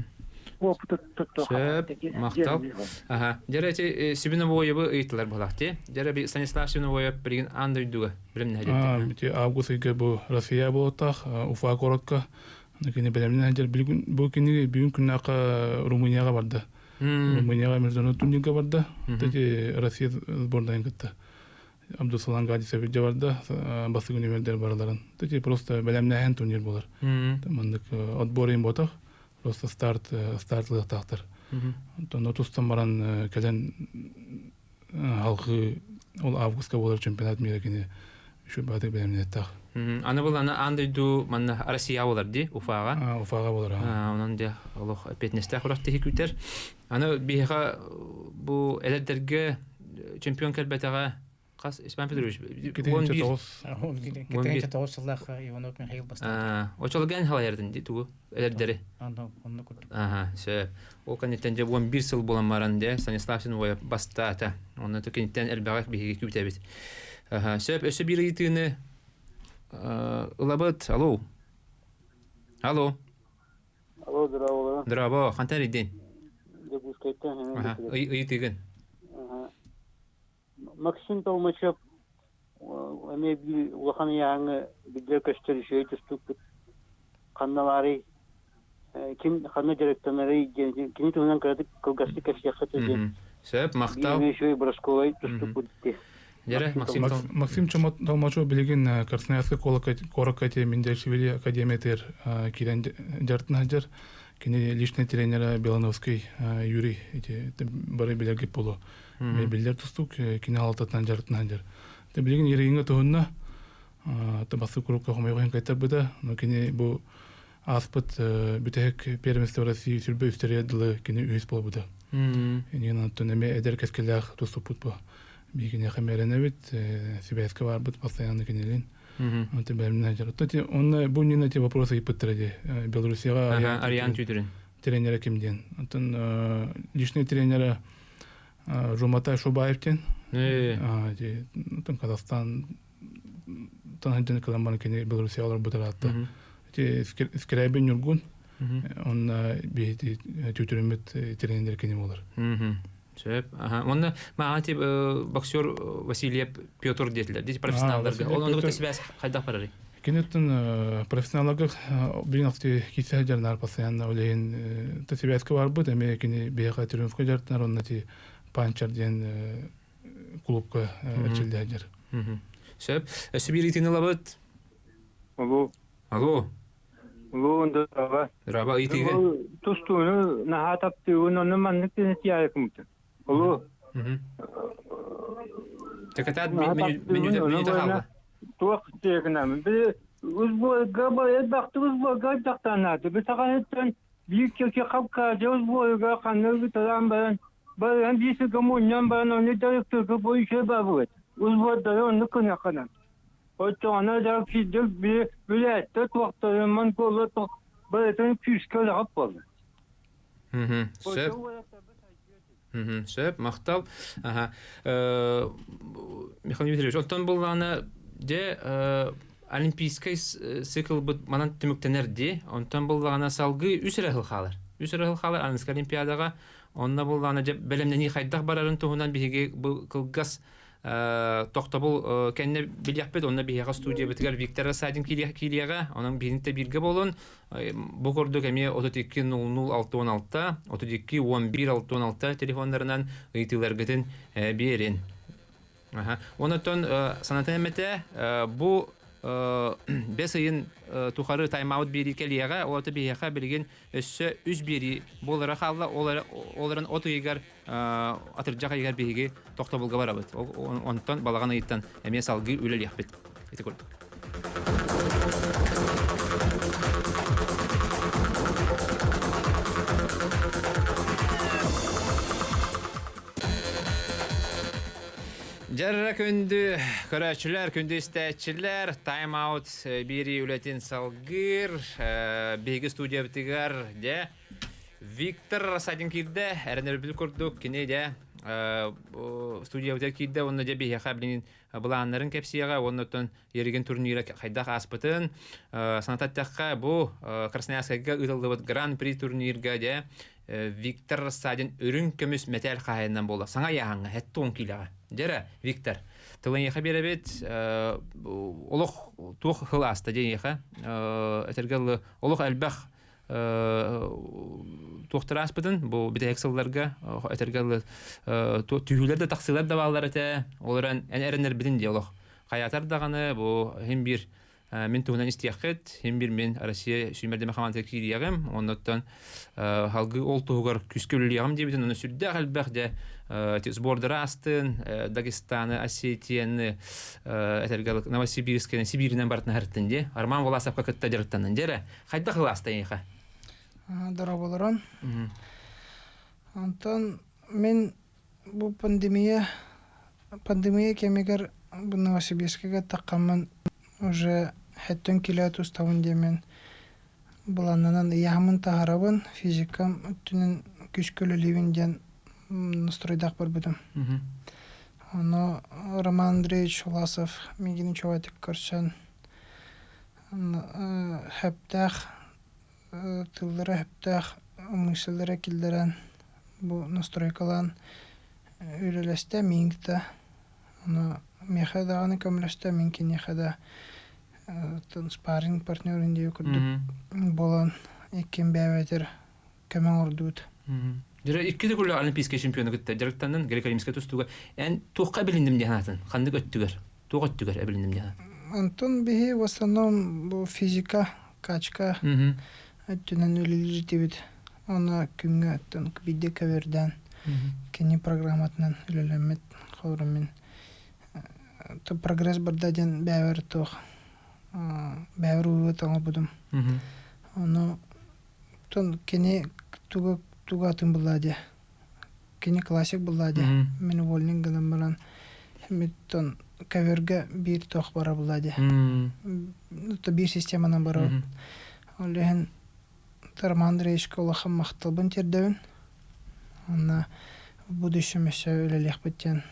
опыту Сөп, махтал. Аха. Дьэрэ эти Сибиновоевы ыйыттылар буолаах ти. Дьэрэ би Станислав Сибиновоев билигин аан дойдуга билим Ити август ыйга бу Россия буолуохтаах Уфа куоракка кини бэлэмнэн сылдьар бу кини бүгүн күннээххэ Румынияҕа барда. Румынияҕа международный турнирга барда. Ити Россия сборнайын кытта. Абдусалан Гадисович барда бастакы нүмердер бараларын. Ити просто бэлэмнээһин турнир буолар. Маннык отбор им ботах просто старт стартлыахтаахтар. Онтон отустан баран кэлэн халқы ол августка болар чемпионат мира кини үчү баатык бэлэмнеттах. Аны был аны аан дойду манна Россия болар ди Уфаға. Уфаға болар. Онон де олох петнестэх урах тиһи күтэр. Аны биһиэхэ бу эдэрдэргэ чемпион кэлбэтэҕэ хас Иван Петрович 11 9 сыллаах Иванов Михаил бастаата. Очолген халайардын ди тугу эдэрдэри. Онно курдук. Аха, сөп. Ол кэнниттэн дьэ 11 сыл буолан баран дьэ Станислав Синовоев бастаата. Онно киниттэн элбэҕи биһиги күүтэбит. Аха, сөп. Өссө биир ыйытыыны. Ылабыт. Алло. Алло. Алло, здорово. Здорово. Хантан эрийдин? Дьокуускайтан. Ыйытыгын. Максим Толмачев эмиэ биир улахан ыйааһыҥҥа биллэр көстөр үчүгэй тустуукпут. Ханна баарый, ким ханна дьарыктанарый диэн кини туһунан кыратык кылгастык кэпсиэххэ диэн. Сөп, махтал. Биир үчүгэй броскуолай тустуукпут дии. Дьэрэ, Максим Максим Толмачев билигин Красноярскай куоракка Менделшвили академиятыгар киирэн дьарыктана сылдьар. Кини личный тренера Белановский Юрий ити бары билэргит буолуо. Биллэр тустуук кини алтатынан дьарыктана сылдьар. Билигин Ерегиҥҥэ туһунна бастакы курукка хомойуох иһин кыайтарбыта. Но кини бу ааспыт бүтэһик первенство России сүрбэ үстэригэр дылы кини үһүс буолбута. Инигин оттон эмиэ эдэр кэскиллээх туступпут бу. Биһигиниэхэ эрэнэбит, сибээскэ барбыт постоянно кинилин. Онтон бэлэмнээн дьарыктар. Онно бу иннинэ эти вопросы ыйыппыттара дии. Белоруссияҕа Ариан Тютрин. Тренера ким диэн. Оттон личный тренера Жуматай Шубаев диэн. Оттон Казахстан таһырдьаны кылан баран кини Белоруссияҕа олорбут ыраатта. Ити Скрябин Ньургун, онно биһи түүтүрүммүт тренер кини буолар. Сөп. Онно маҕан тип боксер Васильев Петр диэтилэр. Дии профессионалларга. Ол онно сибээс хайдах барарый? Киниттэн профессионалларга билин ахты киирсэ дьарнар постоянно олейин сибээскэ барбыт, эми кини биһиэхэ Триумфка дьарытынар, онно ти Панчар диэн клубка эрчиллэ сылдьар. Сөп. Өссө биир ыйытыыны ылабыт. Алло. Алло. Алло, здорово. Здорово, ыйытыыга. Тустууну наһаа таптыыбын, онно маннык тиһиайыкмытын. Алло. Тэкэтаат мүнүүтэ хаалла. Туох тиэгинамын. Би узбойга элбэхтик узбойга дьахтанааты. Би саҕаһыттан биир кеке хапкаадьа узбойга ханна ыыталаан баран баран биир сиргэ мунньан баран ону дьарыктыырга бу үчүгэй баабыт. Узбойдары оннук гыныаххынан. Оччоҕуна да кирдик билээттэ туохтарын монголлар барытын күүскэ үлэҕэ буолла. Сөп. Сөп, махтал. Михаил Дмитриевич, оттон буллаҕына дьэ олимпийскай циклбыт манан түмүктэнэр дии. Онтон буллаҕына салгыы үс эрэ сыл хаалар. Үс эрэ сыл хаалар Аныска Олимпиадаҕа. Онно буллаҕына дьэ бэлэмнэнии хайдах барарын туһунан биһиги бу кылгас тохтобул кэннэ билиэхпит. Онно биһиэхэ студиябытыгар Виктор Рассадин киириэҕэ. Онон биһигини бииргэ буолун. Бу курдук эмиэ 32 00 66, 32 11 66 телефоннарынан ыйытыыларгытын биэрин. Онотон санатан эмэтэ бу бэс ыйын тухары тайм-аут биэрии кэлиэҕэ, ол биһиэхэ билигин өссө үс биэрии буолара хаалла, ол эрэн от ыйыгар атырдьах ыйыгар биһиги тохтобулга барабыт. Онтон балаҕан ыйыттан эмиэ салгыы үлэлиэхпит. Ити курдук. Дьэррэ күндү көрөөччүлэр, күндү истээччилэр, тайм-аут биэрии үлэтин салгыыр. Биһиги студиябытыгар дьэ Виктор Рассадин киирдэ, эрэнэрбит курдук кини дьэ студиябытыгар киирдэ уонна дьэ биһиэхэ билигин былааннарын кэпсиэҕэ уонна оттон Еригин турнира хайдах ааспытын саната эттэххэ бу Красноярскайга ыытыллыбыт Гран-при турнирга дьэ Виктор Рассадин үрүҥ көмүс мэтээл хаһайынан буолла саҥа ыйааһыҥҥа 70 киилэҕэ. Дьэрэ, Виктор, тылын эйиэхэ биэрэбит олох туох сыл ааста дьэ эйиэхэ этэргэ дылы олох элбэх туохтар ааспытын бу бүтэһик сылларга этэргэ дылы түһүүлэр да тахсыылар да бааллар этэ ол эрэн эн эрэнэрбитин дии олох хайаатар даҕаны бу иһин биир мин туһунан истиэххит иһин биир мин Россия сүүмэрдэмэ хамаандатыгар киириэҕим оннуттан салгыы ол туһугар күүскэ үлэлиэҕим диэбитин ону сүрдээх элбэх дьэ сбордары астын Дагестаны Осетияны этэргэ Новосибирскайны Сибииринэн барытын аһарыттын дии Арман Власовка кытта дьарыктаннын дьэ эрэ Хайдах ылааста эйиэхэ? Дорооболорун. Онтон мин бу пандемия пандемия кэмигэр бу Новосибирскайга таххаммын уже хэттэн килэ тустабын диэммин былааннанан ыйааһыммын таһаарабын, физикам өттүнэн күүскэ үлэлиибин диэн настройдаах барбытым. Ону Роман Андреевич Власов миигин үчүгэйдик көрсөн. Хөптөөх тыллара хөптөөх мысльлары киллэрэн бу настройкалаан үлэлэстэ миигин Ону миэхэ даҕаны көмөлөстө, мин киниэхэ да спарринг партнерын диэби курдук буолан иккин бэйэбитигэр көмө оҥордубут. Дьэ икки төгүл олимпийскай чемпиону кытта дьарыктаннын греко-римскай тустууга эн туохха эбилинним диэн аатын ханнык өттүгэр туох өттүгэр эбилинним диэн Антон биһи в основном бу физика, качка өттүнэн үлэлиир Оны күҥҥэ оттон биирдэ көбүөрдээн кини программатынан үлэлэммит холобура мин прогресс барда диэн бэйэбэр туох бэйэбэр вывод оҥорбутум. Ону тон кини тугу тугу атын булла диэ. Кини классик булла диэ. Мин увольник гынан баран тон көбүөргэ биир туох бара булла диэ. Биир системанан барабыт. Ол иһин Роман Андреевичка улахан махталбын тиэрдэбин. Уонна в будущем өссө үлэлиэхпит диэн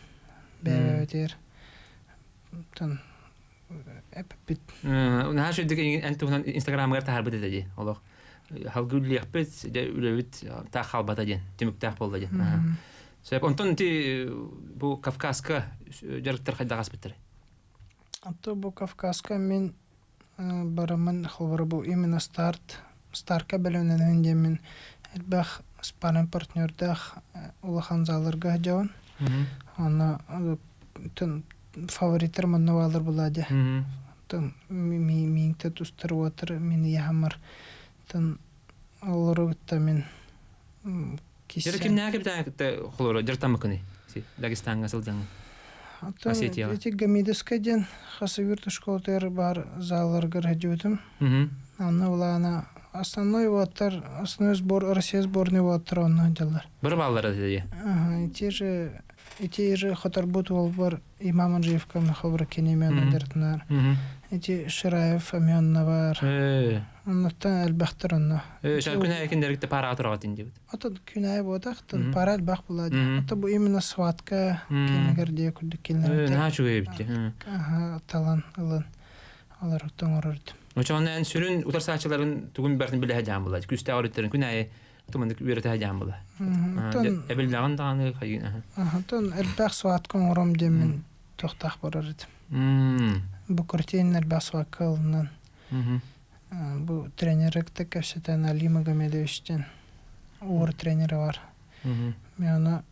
бэйэбитигэр эппиппит. Наһаа үчүгэй эн туһунан инстаграмыгар таһаарбыт этэ дии олох халгы үлэлиэхпит дьэ үлэбит таах хаалбата диэн түмүктээх буолла диэн. Сөп онтон ити бу Кавказка дьарыктар хайдах аспыттар? Антон бу Кавказка мин Бараммын холобура бу именно старт стартка бэлэмнэнэбин диэммин элбэх спарринг партнердаах улахан залларга сылдьабын. Онно фавориттар манна бааллар буоллаа дии. Оттон мииҥтэ тустар уотар мин яһаммар тон олору кытта мин Дьэ кимнээх капитан кытта холоро дьарыктаммыккыный? Дагестаҥҥа сылдьаҥҥын. Оттон ити Гамидовскай диэн Хасавюрт школатыгар баар залларыгар сылдьыбытым. Онно былаана основной уоттар, основной сбор, Россия сборной уоттар онно сылдьаллар. Бары бааллара дии. Ити же ити же хоторбут уолбар Имам Анджиевка Михаил Кинемен дьарыктанар. Ити Шираев Аменна бар. Оннуттан элбэхтэр онно. Шар күн айы пара тураҕатын диэбит. Ото күн айы буотах, тон пара элбэх була дии. Ото бу именно схватка кэмигэр дии курдук кинилэр. Наһаа үчүгэй эбит. Талан ылан олор тоҥорордум. Очоҕуна эн сүрүн утарсааччыларын тугун барытын билэ сылдьаан була. Күүстээх өрүттэрин күн аайы туманнык үөрэтэ сылдьаан була. Эбиллэҕин даҕаны хайыын. Тон элбэх схватка оҥором диэммин туохтаах барар этим. Бу картин элбэх схватка ылынан Бу тренеры кытта кэпсэтэн Али Магомедович диэн уур тренерэ бар. Мен ону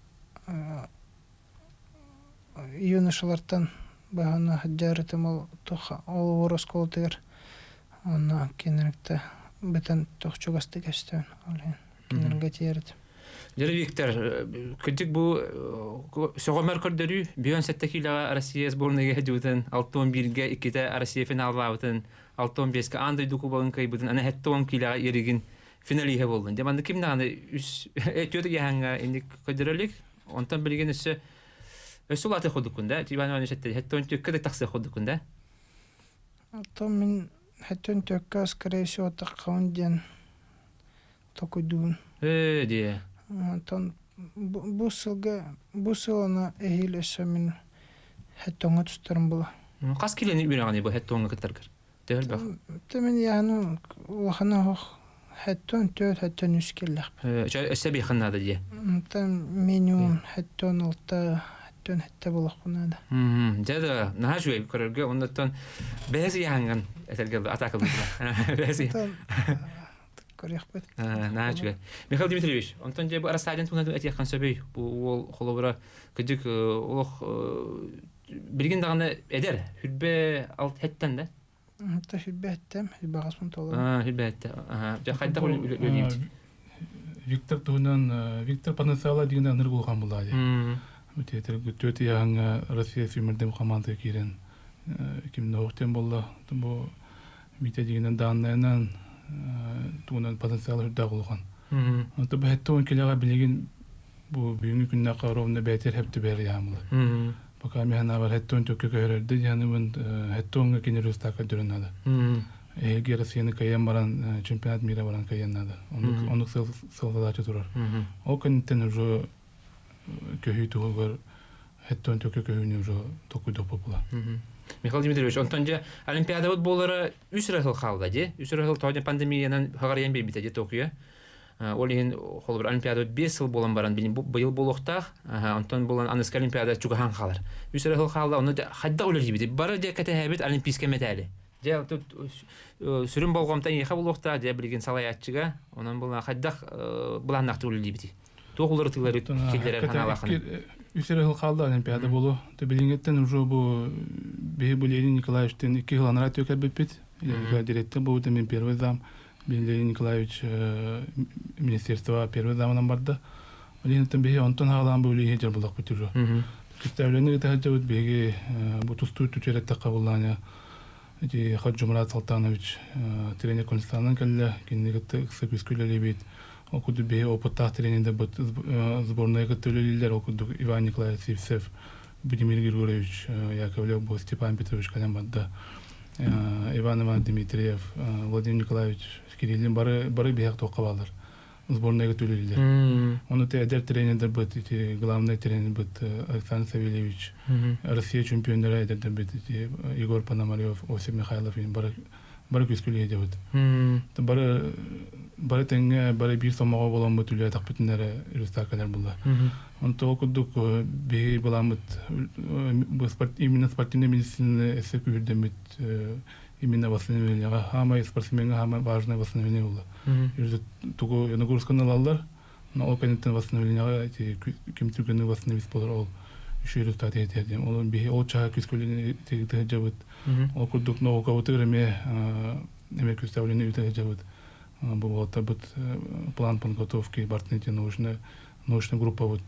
юношалартан баһана сылдьарытым ол туох ол уур оскуолатыгар онно кинилэргэ бытан туох чугастык кэпсэтэбин ол иһин кинилэргэ тиийэритим. Дьэ, Виктор, кырдьык бу сөҕүмэр көрдөрүү 57 киилэҕэ Россия сборныйга сылдьыбытын, 61-гэ иккитэ Россия финаллаабытын, 65-ке аан дойду кубогын кыайбытын, аны 70 киилэҕэ еригин финалиһа буоллун. Дьэ, манна ким даҕаны үс түөрт ыйааһыҥҥа инник көрдөрөлүк. Онтон билигин өссө өссө улаатыы курдуккун да, Иван Иванович этте, 74-кэ да тахсыах курдуккун да. Оттон мин 74-кэ скорее всего таххабын диэн токуйдуубун. Ээ диэ. Онтон бу сылга бу сыл аны эһиил өссө мин хэттоҥҥа тустарым була. Хас килени үөрэҕиний бу хэттоҥҥа кыттаргар? Төһө элбэх? Тэ мин яһаны улахана оһох хэттон төрт хэттон үс киллэхпин. Өссө биэххин наада диэ. Онтон минимум хэттон алта хэттон хэттэ буолуохпун наада. Дьэ да, наһаа үчүгэй көрөргө оннуттан бэһэс ыйааһыҥҥын этэргэ атаакалыыр. Бэһэс Көрүөхпүт. Наһаа үчүгэй. Михаил Дмитриевич, онтон дьэ бу Рассадин туһунан этиэххин сөбүй? Бу уол холобура кырдьык олох билигин даҕаны эдэр, хүрбэ алт хэттэн да? Та хүрбэ хэттем, хүрбэ хаспын толору. Хүрбэ хэтте. Дьэ хайдах үлэлиибит? Виктор туһунан Виктор потенциала диэн ынырык улахан булаа дии. Түөрт ыйааһыҥҥа Россия сүүмэрдэм командага киирэн ким ноһуктен буолла. Бу Митя дигинэн дааннайынан тугунан потенциал үрдээх улахан. Онто бу хэтте он килэҕэ билигин бу бүгүҥҥү күннэххэ ровно бээтэр хэп түбэр яамылы. Пока механабар хэтте он төккө көһөрөрдө дианыбын хэтте онга кинер устака дөрөн надо. Эһиги Россияны кыайан баран чемпионат мира баран кыайан надо. Оннук оннук сыл задача турар. Ол кэнниттэн уже көһүү туһугар хэтте он төккө көһүүнү уже токуйдук попула. Михаил Дмитриевич, онтон дьэ Олимпиадабыт буолара үс эрэ сыл хаалла дии. Үс эрэ сыл тоҕо пандемиянан хаҕарыйан биэрбитэ дии Токио. Ол иһин холобур Олимпиада 5 сыл буолан баран быйыл буолуохтаах. Онтон буолан аныска Олимпиада чугаһаан хаалар. Үс эрэ сыл хаалла, ону хайдах үлэлиибит? Бары дьэ кэтэһэбит Олимпийскай мэтээли. Дьэ сүрүн болҕомто эйиэхэ буолуохтаах, дьэ билигин салайааччыга. Онон буолан хайдах былааннаахтык үлэлиибитий? Туох уларытыылары киллэрэр санаалааххын? Үс эрэ сыл хаалла Олимпиада буолуо. Билиҥҥиттэн уже бу биһи бу Ленин Николаевичтыын икки сыл анараа өттүгэр кэлбиппит. Директор буолбута мин первый зам. Ленин Николаевич министерство первый замынан барда. Ленинтэн биһи онтон хаалаан бу үлэһи дьарбылахпыт уже. Кистээбилэни ыыта сылдьабыт биһиги бу тустуу түтүөрэттэххэ буллаана ити Хаджумурат Салтанович тренер консультанан кэллэ. Кинини кытта ыкса күүскэ үлэлиибит. Ол курдук биһи опыттаах тренердэрбит сборная кытта үлэлииллэр. Ол курдук Иван Николаевич Сивцев, Владимир Григорьевич Яковлев, бу Степан Петрович кэлэн барда. Иван Иванович Дмитриев, Владимир Николаевич Кириллин бары бары биһиэх туохха бааллар. Сборнайга үлэлииллэр. Ону те эдэр тренердэрбит, ити главный тренербит Александр Савельевич, Россия чемпионнара эдэрдэрбит ити Егор Пономарев, Осип Михайлов бары бары күүскэ үлэлиэбит. Бары бары тэҥҥэ бары биир сомоҕо буоламмыт үлэлээтэхпитинэ эрэ результат кэлэр буолла. Онто ол курдук биһиги былааммыт именно спортивная медицина өссө күүһүрдэммит именно восстановлениеҕа хаамай спортсмеҥҥа хаамай важное восстановление буолла. Тугу нагрузканы ылаллар, но ол кэнниттэн восстановлениеҕа ити ким түргэнник восстановить буолар ол үчүгэй результат иһитиэр диэн. Ол биһи ол чаһа күскүлүн сылдьабыт. Ол курдук наукабытыгар эмиэ эмиэ күстэбилини үтэ сылдьабыт. Бу уолаттарбыт план подготовки бартын ити научная научная группабыт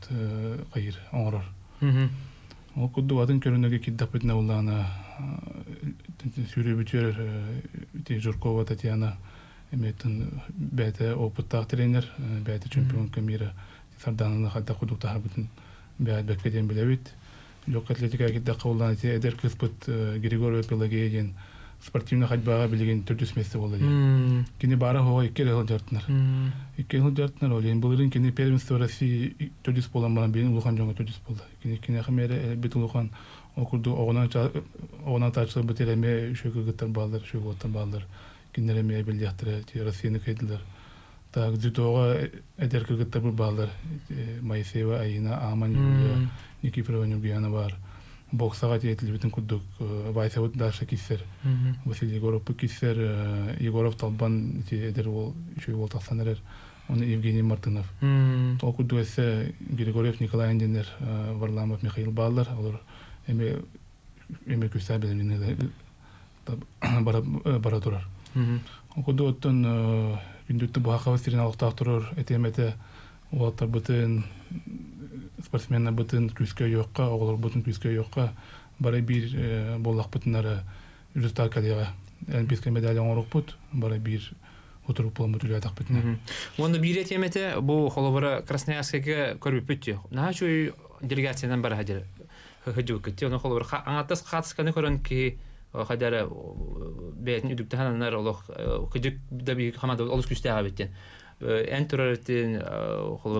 хайыр оҥорор. Ол курдук атын көрүнэгэ киирдэхпитинэ буллаана сүүрүүбүтүгэр ити Жиркова Татьяна эмиэтин бэйэтэ опыттаах тренер, бэйэтэ чемпионка мира Сардаананы хайдах курдук таһарбытын бэйэт диэн билэбит. Легкая атлетика кирдэххэ буллаан ити эдэр кыыспыт Григорьева Пелагея диэн спортивный ходьбаҕа билигин төрдүс миэстэ буолла диэн. Кини баара хоҕо икки эрэ сылдьартынар. Икки сылдьартынар, ол иһин былырыын кини первенство России төрдүс буолан баран билигин улахан дьоҥҥо төрдүс буолла. Кини киниэхэ эмиэ элбит улахан ол курдук оҕонон оҕонон таачыларбыт эрэ эмиэ үчүгэй кыргыттар бааллар, үчүгэй уолаттар бааллар. Кинилэр эмиэ биллиэхтэрэ Россияны кыайдылар. Так дзюдоҕа эдэр кыргыттарбыт бааллар. Моисеева Аина, Аман Юлия, Никифорова Нюргуяна баар. Боксаҕа тиэтилибитин курдук Васябыт Даша киссер, Василий Егоровпут киссер, Егоров Талбан ити эдэр уол үчүгэй уол тахсан эрэр. Оны Евгений Мартынов. Ол курдук эссе Григорьев Николай диэннэр Варламов Михаил бааллар. Олор эми эми күсää билимини бара турар. Ол курдук оттон күндүттэ буһахабыт сирин олохтоох турар этиэм этэ уолаттарбытын, спортсменнарбытын күүскэ өйүөххэ, оҕолорбутун күүскэ өйүөххэ, бары биир буоллахпытына эрэ результат кэлиэҕэ. Олимпийскай медаль оҥоруохпут, бары биир утурук буоламмыт үлэлээтэхпитинэ. Уонна биир этиэм этэ, бу холобура Красноярскайга көрбүппүт дии. Наһаа үчүгэй делегациянан бара сылдьар сылдьыбыккыт дии. Ону холобура аҥааттас хаатысканы көрөн киһи хайда эрэ бэйэтин үдүктэһэн анар олох кыдьык да биһиги хамаанда олус күүстээх эбит диэн. Эн турар этин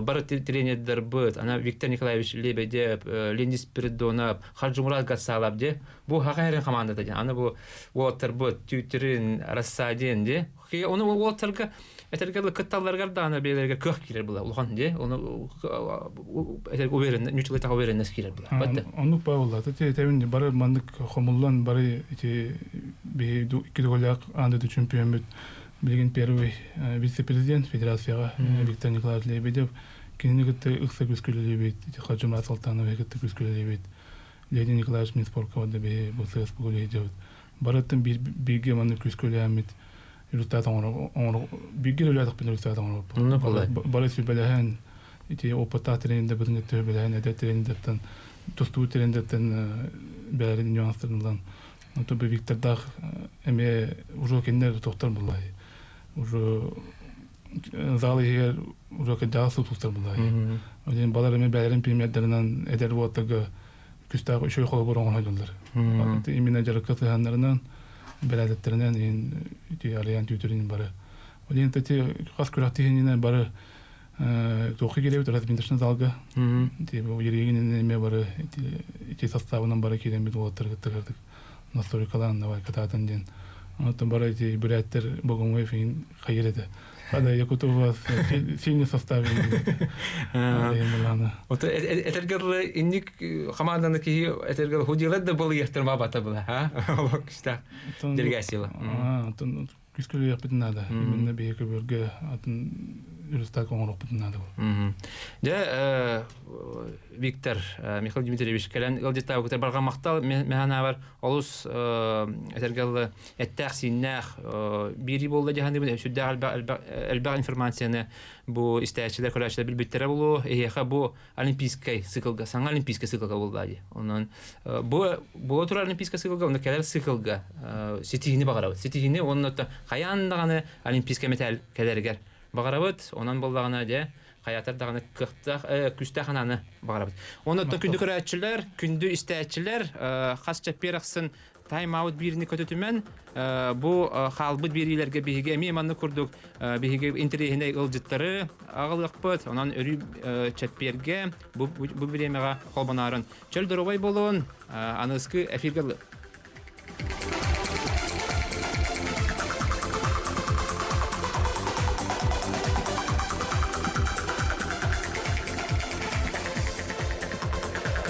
бары тренердэрбыт, ана Виктор Николаевич Лебедев, Леонид Спиридонов, Хаджимурат Гацалов де бу хаха эрин командата диэн. Аны бу уолаттарбыт Тютерин, Рассадин де. Оны уолаттарга этэргэ кытталларыгар даҕаны бэйэлэригэр кыах киирэр була улахан де. Оны этэргэ уверен, ньучулай уверенность киирэр була. Оннук баа буолла. Ити тэбин бары маннык хомуллан бары ити биһи икки төгүллээх аан дойду чемпиоммут билигин первый вице-президент федерацияҕа Виктор Николаевич Лебедев кинини кытта ыкса күскүлэлиибит Хаджимурат Салтановы кытта күскүлэлиибит Леонид Николаевич Минспорка барда биһи бу ССП үлэһитибит барыттан бииргэ маннык күскүлээммит результат оҥоро бииргэ үлэлээтэхпин результат оҥоробуппут бары сүбэлэһэн ити опыттаах тренердэрбитин кытта сүбэлэһэн эдэр тренердэртэн тустуу тренердэртэн бэйэлэрин нюанстарын ылан Ото бу Виктордаах эмиэ уже кинилэр тохтор буллай. Уже зал иһигэр уже кырдьаҕас тутустар буллай. Один балар эмиэ бэйэлэрин примердарынан эдэр уолаттарга күстээх үчүгэй холобур оҥоһоллор. Именно дьарыкка сыһаннарынан бэрээдэктэринэн иһин ити арыйан түүтүрүн бары. Один эти хас күрэхтиһининэн бары туохха киирэбит разминочный залга ерегин эмиэ бары ити составынан бары киирэммит уолаттар кытта кырдык. настройкалаан давай катаатын диэн. Онтон бары ити бүрээттэр Богомоев иһин хайыр этэ. Ада Якутов у вас сильный состав. Ото этэргэ дылы инник команданы киһи этэргэ худилар да былыйахтар бабата была, а? Олох күстэх делегация. Антон күскөлүөхпүтүн наада. Именно биһи көбөргө атын үрүстак оҥоруохпутун наада. Дьэ, Виктор Михаил Дмитриевич кэлэн ыалдьыттаабыкытар барҕа махтал мэханабар олус этэргэ эттээх-сииннээх биирии буолла дьаһаныбын сүрдээх элбэх информацияны бу истээччилэр көрөөччүлэр билбиттэрэ буолуо эһиэхэ бу олимпийскай циклга саҥа олимпийскай циклга буолла дии онон бу буола турар олимпийскай циклга онно кэлэр циклга ситиһиини баҕарабыт ситиһиини уонна хайаан даҕаны олимпийскай мэтээл кэлэригэр баҕарабыт онон буоллаҕына дьэ хайаатар даҕаны кыахтаах күүстээх анааны баҕарабыт онон күндү көрөөччүлэр күндү истээччилэр хас чэппиэр ахсын тайм-аут биирини көтүтүмэн бу хаалбыт биэриилэргэ биһиги эмиэ маннык курдук биһиги интэриэһинэй ыалдьыттары аҕалыахпыт. Онон өрүү чэппиэргэ бу, бу бириэмэҕэ холбоноорун чөл доруобай буолун. Аныгыскы эфиргэ.